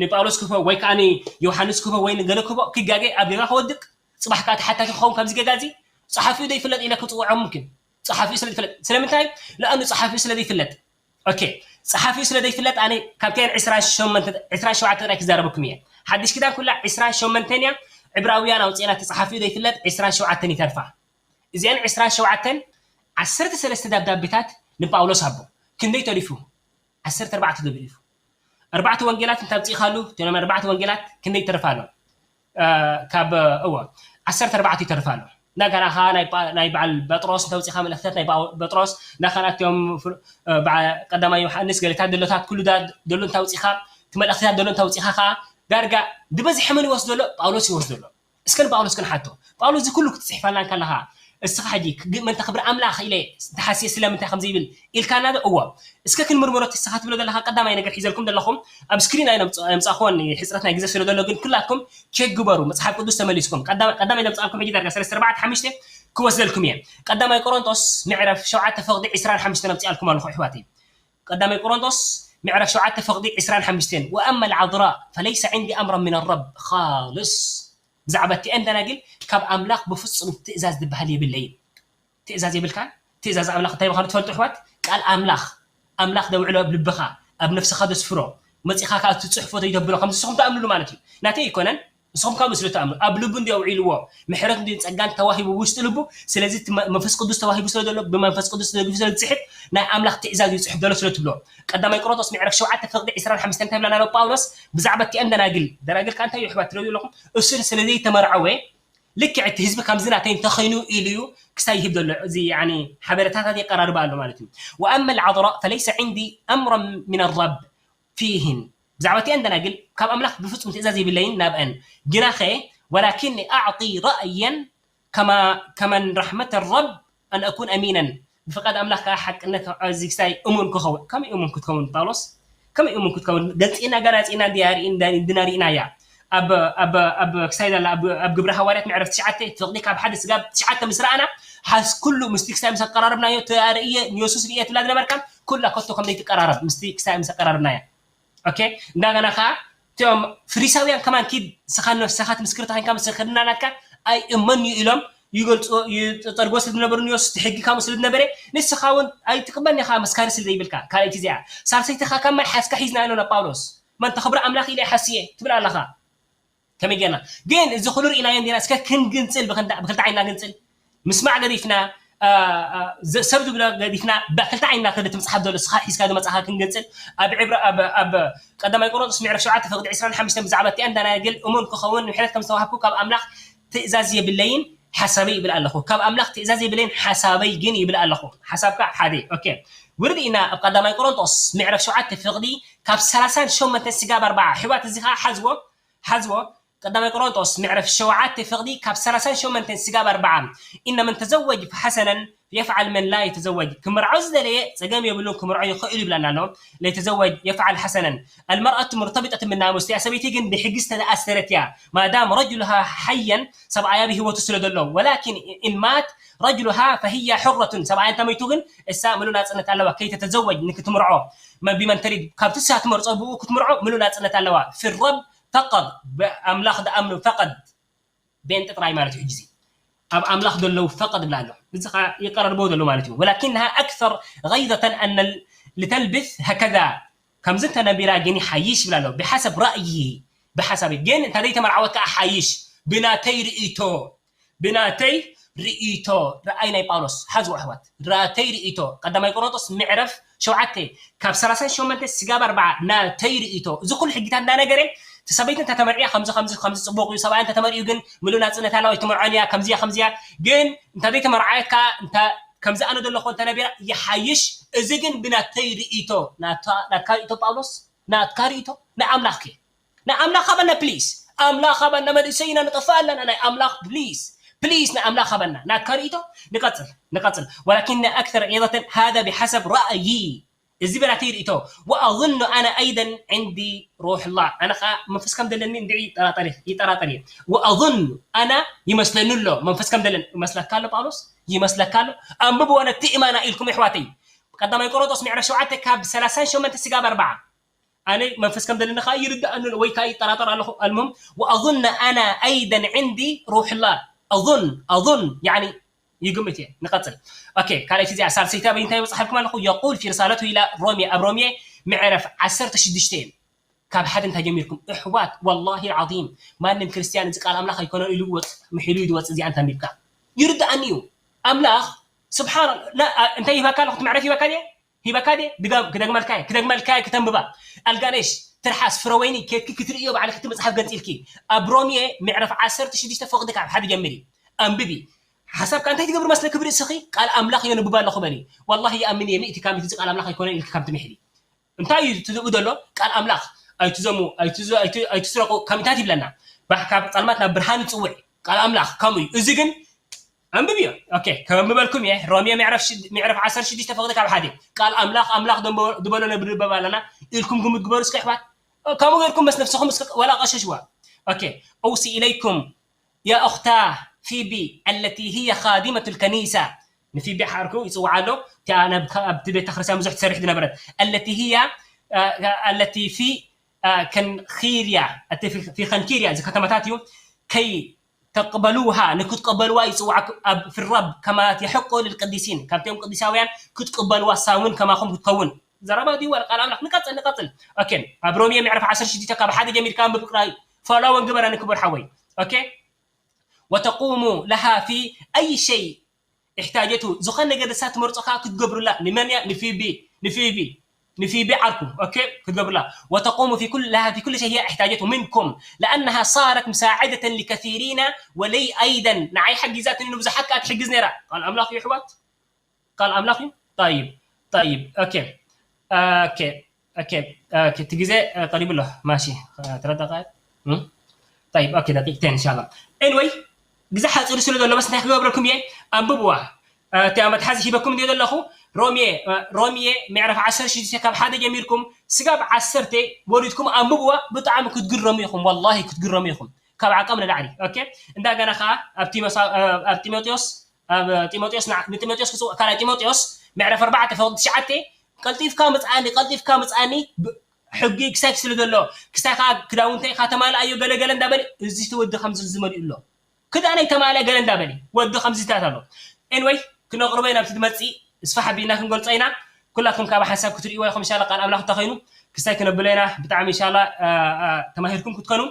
ንጳውሎስ ክህቦ ወይ ከዓ ንዮሃንስ ክህቦ ወይ ንገለ ክህቦ ክጋጌ ኣብ ጌጋ ከወድቅ ጽባሕ ከዓ ተሓታቲ ክኸውን ካብዚ ጌጋ እዚ ጸሓፊኡ ዘይፍለጥ ኢለ ክፅውዖ ሙምኪን ጸሓፊኡ ስለ ዝፍለጥ ስለምንታይ ለኣኑ ጸሓፊኡ ስለ ዘይፍለጥ ኦኬ ጸሓፊኡ ስለ ዘይፍለጥ ኣነ ካብተን ዕስራን ሸውዓተ ጥራይ ክዛረበኩም እየ ሓድሽ ኪዳን ኩላ ዕስራን ሸሞንተን እያ ዕብራውያን ኣውፅኤና እቲ ጸሓፊኡ ዘይፍለጥ ዕስራን ሸውዓተን ይተርፋ እዚአን ዕስራን ሸውዓተን ዓሰርተ ሰለስተ ደብዳቤታት ንጳውሎስ ሃቦ ክንደይ ተሪፉ ዓሰርተ ኣርባዕተ ተሪፉ ኣርባዕተ ወንጌላት እንተ ኣውፂእኻሉ እቶም ኣርባዕተ ወንጌላት ክንደይ ይተርፋ ኣሎ ካብ እዎ ዓሰርተ ኣርባዕተ ይተርፋ ኣሎ ናገራኻ ናይ በዓል በጥሮስ እንተ ኣውፂእኻ መልእክትታት ናይ በጥሮስ ናኸናትዮም ቀዳማይ ዮሃንስ ገሌታት ደሎታት ኩሉ ደሎ እንተ ኣውፂእኻ እቲ መልእክትታት ደሎ እንተ ኣውፂእኻ ከዓ ዳርጋ ዝበዝሐ መን ይወስዶ ኣሎ ጳውሎስ ይወስዶ ኣሎ እስከ ንጳውሎስ ክንሓቶ ጳውሎስ እዚ ኩሉ ክትፅሕፈልና እንከለኻ እስኻ ሕጂ ምእንቲ ክብሪ ኣምላኽ ኢለ ተሓስየ ስለምንታይ ከምዚ ይብል ኢልካና ዶ እዎ እስከ ክንምርምሮ እቲ እስኻ ትብሎ ዘለኻ ቀዳማይ ነገር ሒዘልኩም ዘለኹም ኣብ ስክሪን ኣይነምፅእክዎን ሕፅረት ናይ ግዜ ስለ ዘሎ ግን ኩላትኩም ቼክ ግበሩ መፅሓፍ ቅዱስ ተመሊስኩም ቀዳማይ ዘምፅኣልኩም ሕጂ ዳርጋ ሰለስተ ኣርባዕተ ሓሙሽተ ክወስደልኩም እየ ቀዳማይ ቆሮንጦስ ምዕራፍ ሸውዓተ ፍቕዲ ዕስራን ሓሙሽተን ኣምፅኣልኩም ኣለኹ ኣሕዋተይ ቀዳማይ ቆሮንጦስ ምዕራፍ ሸውዓተ ፍቕዲ ዕስራን ሓሙሽተን ወኣማ ልዓذራእ ፈለይሰ ዕንዲ ኣምራ ምን ረብ ካልስ ብዛዕባ እቲአን ደናግል ካብ ኣምላኽ ብፍጹም ትእዛዝ ዝበሃል የብለይን። ትእዛዝ የብልካን። ትእዛዝ ኣምላኽ እንታይ ምዃኑ ትፈልጡ ኣሕዋት? ቃል ኣምላኽ፣ ኣምላኽ ደውዕሎ ኣብ ልብኻ፣ ኣብ ነፍስኻ ደስፍሮ፣ መጺኻ ከኣ ትጽሕፎ ዘይተብሎ ከምዚ ንስኹም ትኣምኑሉ ማለት እዩ። ናተይ ኣይኮነን። ንስኹም ከምኡ ስለ ትኣምኑ ኣብ ልቡ እንዲ ኣውዒልዎ ምሕረት እንዲ ጸጋን ተዋሂቡ ውሽጢ ልቡ ስለዚ መንፈስ ቅዱስ ተዋሂቡ ስለ ዘሎ ብመንፈስ ቅዱስ ተደጊፉ ስለ ዝጽሕፍ ናይ ኣምላኽ ትእዛዝ እዩ ዝጽሕፍ ዘሎ ስለ ትብሎ ቀዳማይ ቆሮንቶስ ምዕራፍ ሸውዓተ ፍቕዲ ዕስራን ሓሙሽተን እንታይ ይብለና ኣሎ ጳውሎስ ብዛዕባ እቲኣን ደናግል ደናግል ከኣ እንታይ እዩ ኣሕዋት ትረድኡ ኣለኹም እሱ ስለ ዘይተመርዐወ ልክዕ እቲ ህዝቢ ከምዚ ናተይ እንተኸይኑ ኢሉ እዩ ክሳይ ይህብ ዘሎ እዚ ሓበሬታታት የቀራርባ ኣሎ ማለት እዩ ወኣመ ልዓذራእ ፈለይሰ ዕንዲ ኣምሮ ምን ረብ ፊህን ብዛዕባ እቲአን ደናግል ካብ ኣምላኽ ብፍጹም ትእዛዝ የብለይን ናብአን ግናኸ ወላኪኒ ኣዕጢ ረእየን ከመን ረሕመተ ረብ ኣን ኣኩን ኣሚነን ብፍቃድ ኣምላኽ ከዓ ሓቅነት እዚ ክሳይ እሙን ክኸውን ከመይ እሙን ክትከውን ጳውሎስ ከመይ እሙን ክትከውን ገፂና ገላፂና እንድና ርኢናያ ኣብ ኣብ ክሳይ ዘላ ኣብ ግብረ ሃዋርያት ምዕራፍ ትሽዓተ ፍቕዲ ካብ ሓደ ስጋብ ትሽዓተ ምስ ረኣና ሓስ ኩሉ ምስቲ ክሳይ ምስ ኣቀራረብናዮ ተርእየ ንየሱስ ርእየ ትብላ ዝነበርካ ኩላ ከቶ ከም ዘይትቀራረብ ምስቲ ክሳይ ምስ ኣቀራረብናያ ኦኬ እንዳገና ከዓ እቶም ፍሪሳውያን ከማን ኪድ ስኻ ነፍስኻ ትምስክር ተኸንካ ምስ ክድና ናትካ ኣይእመን እዩ ኢሎም ይገልፅዎ ይጠርጎ ስለ ዝነበሩ ንዮስ እቲ ሕጊ ካምኡ ስለ ዝነበረ ንስኻ እውን ኣይትቅበል ኢኻ መስካሪ ስለ ዘይብልካ ካልኣይቲ እዚኣ ሳልሰይቲ ኻ ካብ መን ሓዝካ ሒዝና ኢሎና ጳውሎስ መን ተኽብሪ ኣምላኽ ኢለ ሓስየ ትብል ኣለኻ ከመይ ጌርና ግን እዚ ኩሉ ርኢናዮ እንዲና እስከ ክንግንፅል ብክልተ ዓይንና ግንፅል ምስማዕ ገዲፍና ሰብ ዝብሎ ገዲፍና ብክልተ ዓይንና ክልተ መፅሓፍ ዘሎ ስኻ ሒዝካ ዝመፅኻ ክንገፅል ኣብ ዕብረ ኣብ ኣብ ቀዳማይ ቆሮንቶስ ምዕራፍ ሸውዓተ ፍቕዲ ዕስራን ሓሙሽተን ብዛዕባ እቲኣን ደናግል እሙን ክኸውን ምሕረት ከም ዝተዋህብኩ ካብ ኣምላኽ ትእዛዝ የብለይን ሓሳበይ ይብል ኣለኹ ካብ ኣምላኽ ትእዛዝ የብለይን ሓሳበይ ግን ይብል ኣለኹ ሓሳብካ ሓደ ኦኬ ውርድ ኢና ኣብ ቀዳማይ ቆሮንቶስ ምዕራፍ ሸውዓተ ፍቕዲ ካብ ሰላሳን ሸሞንተን ስጋብ ኣርባዓ ሕዋት እዚ ከዓ ሓዝዎ ሓዝዎ ቀዳማይ ቆሮንጦስ ምዕረፍ ሸውዓተ ፍቕዲ ካብ ሰላሳን ሸሞንተን ስጋብ ኣርባዓ إن من تزوج فحسنا يفعل من لا يتزوج ክምርዖ ዝደለየ ጸገም የብሉን ክምርዖ ይኽእል ይብለና ኣሎ ለይተዘወጅ የፍዓል ሓሰነን ኣልመርኣቱ ሙርተቢጠት ምናሙስ እያ ሰበይቲ ግን ብሕጊ ዝተኣሰረት እያ ማዳም ረጅሉሃ ሓየን ሰብኣያ ብህይወቱ ስለ ዘሎ ወላኪን ኢን ማት ረጅሉሃ ፈህያ ሕረቱን ሰብኣያ እንተመይቱ ግን እሳ ምሉእ ናጽነት ኣለዋ ከይተተዘወጅ ንክትምርዖ ብመን ተሪድ ካብቲ እሳ ትመርጾ ብኡ ክትምርዖ ምሉእ ናጽነት ኣለዋ ፊ ረብ ፈቀድ ኣምላኽ ዝኣምኑ ፈቀድ ቤንጢ ጥራይ ማለት እዩ ሕጂ ኣብ ኣምላኽ ዘለዉ ፈቀድ ብላ ኣሎ እዚ ከዓ ይቀራርበው ዘሎ ማለት እዩ ወላኪንሃ ኣክሰር غيظة أن لتلبث هكذا ከምዚ እንተነቢራ ግን ይሓይሽ ይብላ ኣሎ ብሓሰብ ራእይ ብሓሳብ ግን እንታ ዘይተመርዓወት ከዓ ሓይሽ ብናተይ ርእይቶ ብናተይ ርእይቶ፣ ርኣይ ናይ ጳውሎስ ሓዝዎ ኣሕዋት፣ ናተይ ርእይቶ ቀዳማይ ቆሮንቶስ ምዕራፍ ሸውዓተ ካብ ሰላሳን ሸሞንተ ስጋብ ኣርባዓ ናተይ ርእይቶ፣ እዚ ኩሉ ሕጊታት እንዳነገረ እቲ ሰበይቲ እንተ ተመርዕያ ከምዚ ከምዚ ከምዚ ጽቡቕ እዩ፣ ሰብኣይ እንተ ተመርዕዩ ግን ምሉእ ናጽነት ኣለዋ፣ ኣይትመርዖን እያ፣ ከምዚያ ከምዚያ ግን እንተ ዘይተመርዓየት ከኣ እንተ ከምዚ ኣነ ዘለኹ እንተ ነቢራ ይሓይሽ፣ እዚ ግን ብናተይ ርእይቶ፣ ናታ ናትካ ርእይቶ ጳውሎስ፣ ናትካ ርእይቶ፣ ናይ ኣምላኽ ከ ናይ ኣምላኽ ሃበና ፕሊስ። ኣምላኽ ሃበና፣ መንእሰይ ኢና ንጠፍእ ኣለና። ናይ ኣምላኽ ፕሊስ ፕሊስ ናይ ኣምላኽ ሃበና። ናትካ ርእይቶ ንቀጽል ንቀጽል ولكن أكثر عظة هذا بحسب رأيي እዚ ብናተይ ርእይቶ وأظن أنا أيضا عندي روح الله ኣነ ኸዓ መንፈስ ከም ዘለኒ እንድዒ ይጠራጠር ይጠራጠር እየ وأظن أنا ይመስለኒ ኣሎ መንፈስ ከም ዘለኒ ይመስለካ ኣሎ ጳውሎስ ይመስለካ ኣሎ ኣንብብዎ ነቲ እማና ኢልኩም የሕዋተይ ቀዳማይ ቆሮንቶስ ምዕራፍ ሸውዓተ ካብ ሰላሳን ሸሞንተ ስጋብ ኣርባዓ ኣነ መንፈስ ከም ዘለኒ ከዓ ይርድኣኒ ኣሎ ወይ ከዓ ይጠራጠር ኣለኹ ኣልሙም وأظن أنا أيضا عندي روح الله أظن أظن يعني ይግምት እየ ንቐፅል ኦኬ ካልኣይቲ እዚኣ ሳልሰይቲ ኣበይ እንታይ በፅሓልኩም ኣለኹ يقول في رسالته إلى روميا ኣብ ሮሜ ምዕራፍ ዓሰርተ ሽዱሽተ እየ ካብ ሓደ እንታይ ጀሚርኩም እሕዋት والله العظيم ማንም ክርስትያን እዚ ቃል ኣምላኽ ኣይኮነን ኢሉ ይወፅ ምሒሉ እዩ ዝወፅ እዚኣ እንተንቢብካ ይርድኣኒ እዩ ኣምላኽ ስብሓን እንታይ ይህበካ ኣለኹ እቲ ምዕራፍ ይህበካ ድየ ሂበካ ድየ ድገም ክደግመልካ እየ ክደግመልካ እየ ክተንብባ ኣልጋነሽ ትርሓስ ፍረወይኒ ኬድኪ ክትርእዮ ባዕልኪ እቲ መፅሓፍ ገንፂልኪ ኣብ ሮሜ ምዕራፍ ዓሰርተ ሽዱሽተ ፈቕዲ ካብ ሓደ ጀምሪ ኣንብቢ ሓሳብካ እንታይ ትገብሪ መስለኪ ብርእስኺ ቃል ኣምላኽ የንብብ ኣለኹ በሊ ወላሂ ይኣምን እየ ሚእቲ ካብ ሚእቲ እዚ ቃል ኣምላኽ ኣይኮነን ኢልኪ ካብ ትምሕሊ እንታይ እዩ ትዝቡ ዘሎ ቃል ኣምላኽ ኣይትዘሙ ኣይትስረቁ ከምታት ይብለና ካብ ፀልማት ናብ ብርሃን ይፅውዕ ቃል ኣምላኽ ከምኡ እዩ እዚ ግን ኣንብብዮ ኦኬ ከመንብበልኩም እየ ሮሜ ምዕራፍ ሽድ- ምዕራፍ ዓሰርተ ሽዱሽተ ፈቕዲ ካብ ሓደ ቃል ኣምላኽ ኣምላኽ ደንበ- ዝበሎ ነብንበብ ኣለና ኢልኩም ግምት ግበሩ እስከ ኣሕዋት ከምኡ ገርኩም መስ ነፍስኹም እስከ ወላ ቀሸሽዋ ኦኬ أوصي إليكم يا أختاه فيبي التي هي خادمة الكنيسة ንፊቢ ሓርኩ ይፅውዓ ኣሎ እቲኣ ናብ- ኣብቲ ቤተ ክርስቲያን ብዙሕ ትሰርሕ ዝነበረት التي هي آه، التي في آه، كنخيريا التي في في خنكيريا እዚ ከተማታት እዩ كي تقبلوها ንክትቀበልዋ ይፅዋዕኩም ኣብ في الرب كما يحق للقديسين ካብቶም ቅዱሳውያን ክትቀበልዋ ሳውን ከማኹም ክትከውን ዘረባ ድዩ ወላ ቃል ኣምላኽ ንቀፅል ንቀፅል ኦኬ ኣብ ሮሜ ምዕራፍ ዓሰርተ ሽዱሽተ ካብ ሓደ ጀሚርካ ኣንብብ ጥራይ ፎሎውን ግበረኒ ክቡር ሓወይ ኦኬ وتقوم لها في أي شيء احتاجته ዝኾነ ነገር ንሳ ትመርጾ ከዓ ክትገብሩላ ንመን እያ ንፊቢ ንፊቢ ንፊቢ ዓርኩ ኦኬ ክትገብሩላ وتقوم في كل لها في كل شيء هي احتاجته منكم لأنها صارت مساعدة لكثيرين ولي أيضا ንዓይ ሓጊዛትኒ ንብዙሓት ከዓ ትሕግዝ ነይራ ቃል ኣምላኽ እዩ ኣሕዋት ቃል ኣምላኽ እዩ طيب طيب ኦኬ ኦኬ ኦኬ ኦኬ እቲ ግዜ ቀሪቡ ኣሎ ማሺ ተረዳኻ طيب ኦኬ ደቂቅተን እንሻላ ኤንወይ ግዜ ሓፂሩ ስለ ዘሎ በስ እንታይ ክገብረልኩም እየ ኣንብብዋ እቲኣ መትሓዚ ሂበኩም እንደ ዘለኹ ሮሜ ሮሜ ምዕራፍ ዓሰርተ ሽዱሽተ ካብ ሓደ ጀሚርኩም ስጋብ ዓሰርተ ወሪድኩም ኣንብብዋ ብጣዕሚ ክትግረሙ ኢኹም ወላሂ ክትግረሙ ኢኹም ካብ ዓቀም ንላዕሊ ኦኬ እንደገና ከዓ ኣብ ጢሞቴዎስ ኣብ ጢሞቴዎስ ንጢሞቴዎስ ክፅውዕ ካልኣይ ጢሞቴዎስ ምዕራፍ ኣርባዕተ ፈቕዲ ትሽዓተ ቀልጢፍካ ምፅኣኒ ቀልጢፍካ ምፅኣኒ ሕጊ ክሳይ ስለ ዘሎ ክሳይ ከዓ ክዳውንተይ ከዓ ተማልኣዮ ገለገለ እንዳበለ እዚ እቲ ወዲ ከምዚ ዝመልኡ ኣሎ ክዳነይ ተማልኣ ገለ እንዳበለ ወዲ ከምዚታት ኣሎ ኤንወይ ክነቕርቦ ኢና ብቲ ዝመፅእ እስፋሕ ኣቢልና ክንገልፆ ኢና ኩላትኩም ካብ ሓንሳብ ክትርእይዎ ኢኹም እንሻላ ቃል ኣምላኽ እንተኸይኑ ክስታይ ክነብሎ ኢና ብጣዕሚ እንሻላ ተማሂርኩም ክትኮኑ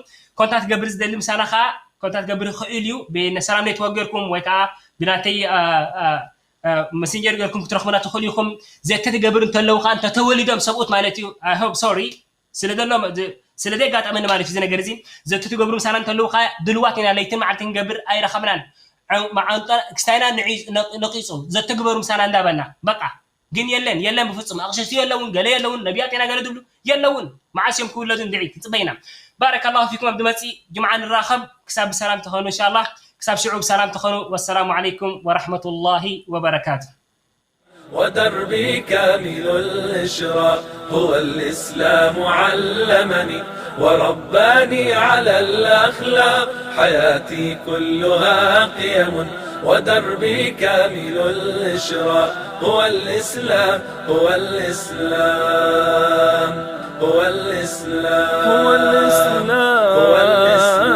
ኮንታት ገብር ዝደሊ ምሳና ከዓ ኮንታት ገብር ይኽእል እዩ ብሰላም ኔትወርክ ጌርኩም ወይ ከዓ ብናተይ መሴንጀር ጌርኩም ክትረኽቡና ትኽእሉ ኢኹም ዘተ ትገብር እንተለዉ ከዓ እንተተወሊዶም ሰብኡት ማለት እዩ ሆብ ሶሪ ስለ ዘሎ ስለ ዘጋጠመኒ ማለት እዩ እዚ ነገር እዚ ዘተ ትገብሩ ምሳና እንተለዉ ከዓ ድልዋት ኢና ለይትን መዓልቲ ክንገብር ኣይረኸብናን መዓንጠ ክስታይና ነቂፁ ዘተ ግበሩ ምሳና እንዳበልና በቃ ግን የለን የለን ብፍፁም ኣቕሸሽቲ የለውን ገለ የለውን ነቢያት ኢና ገለ ዝብሉ የለውን መዓስ እዮም ክውለዱ እንድዒ ክንፅበ ኢና ባረከ ላሁ ፊኩም ኣብ ድመፂ ጅምዓ ንራኸብ ክሳብ ብሰላም ተኸኑ እንሻላ ክሳብ ሽዑ ብሰላም ተኸኑ ወሰላሙ ዓለይኩም ወረሕመቱላሂ ወበረካቱ ودربي كامل الإشراق هو الإسلام علمني ورباني على الأخلاق حياتي كلها قيم ودربي كامل الإشراق هو الإسلام هو الإسلام هو الإسلام هو الإسلام هو الإسلام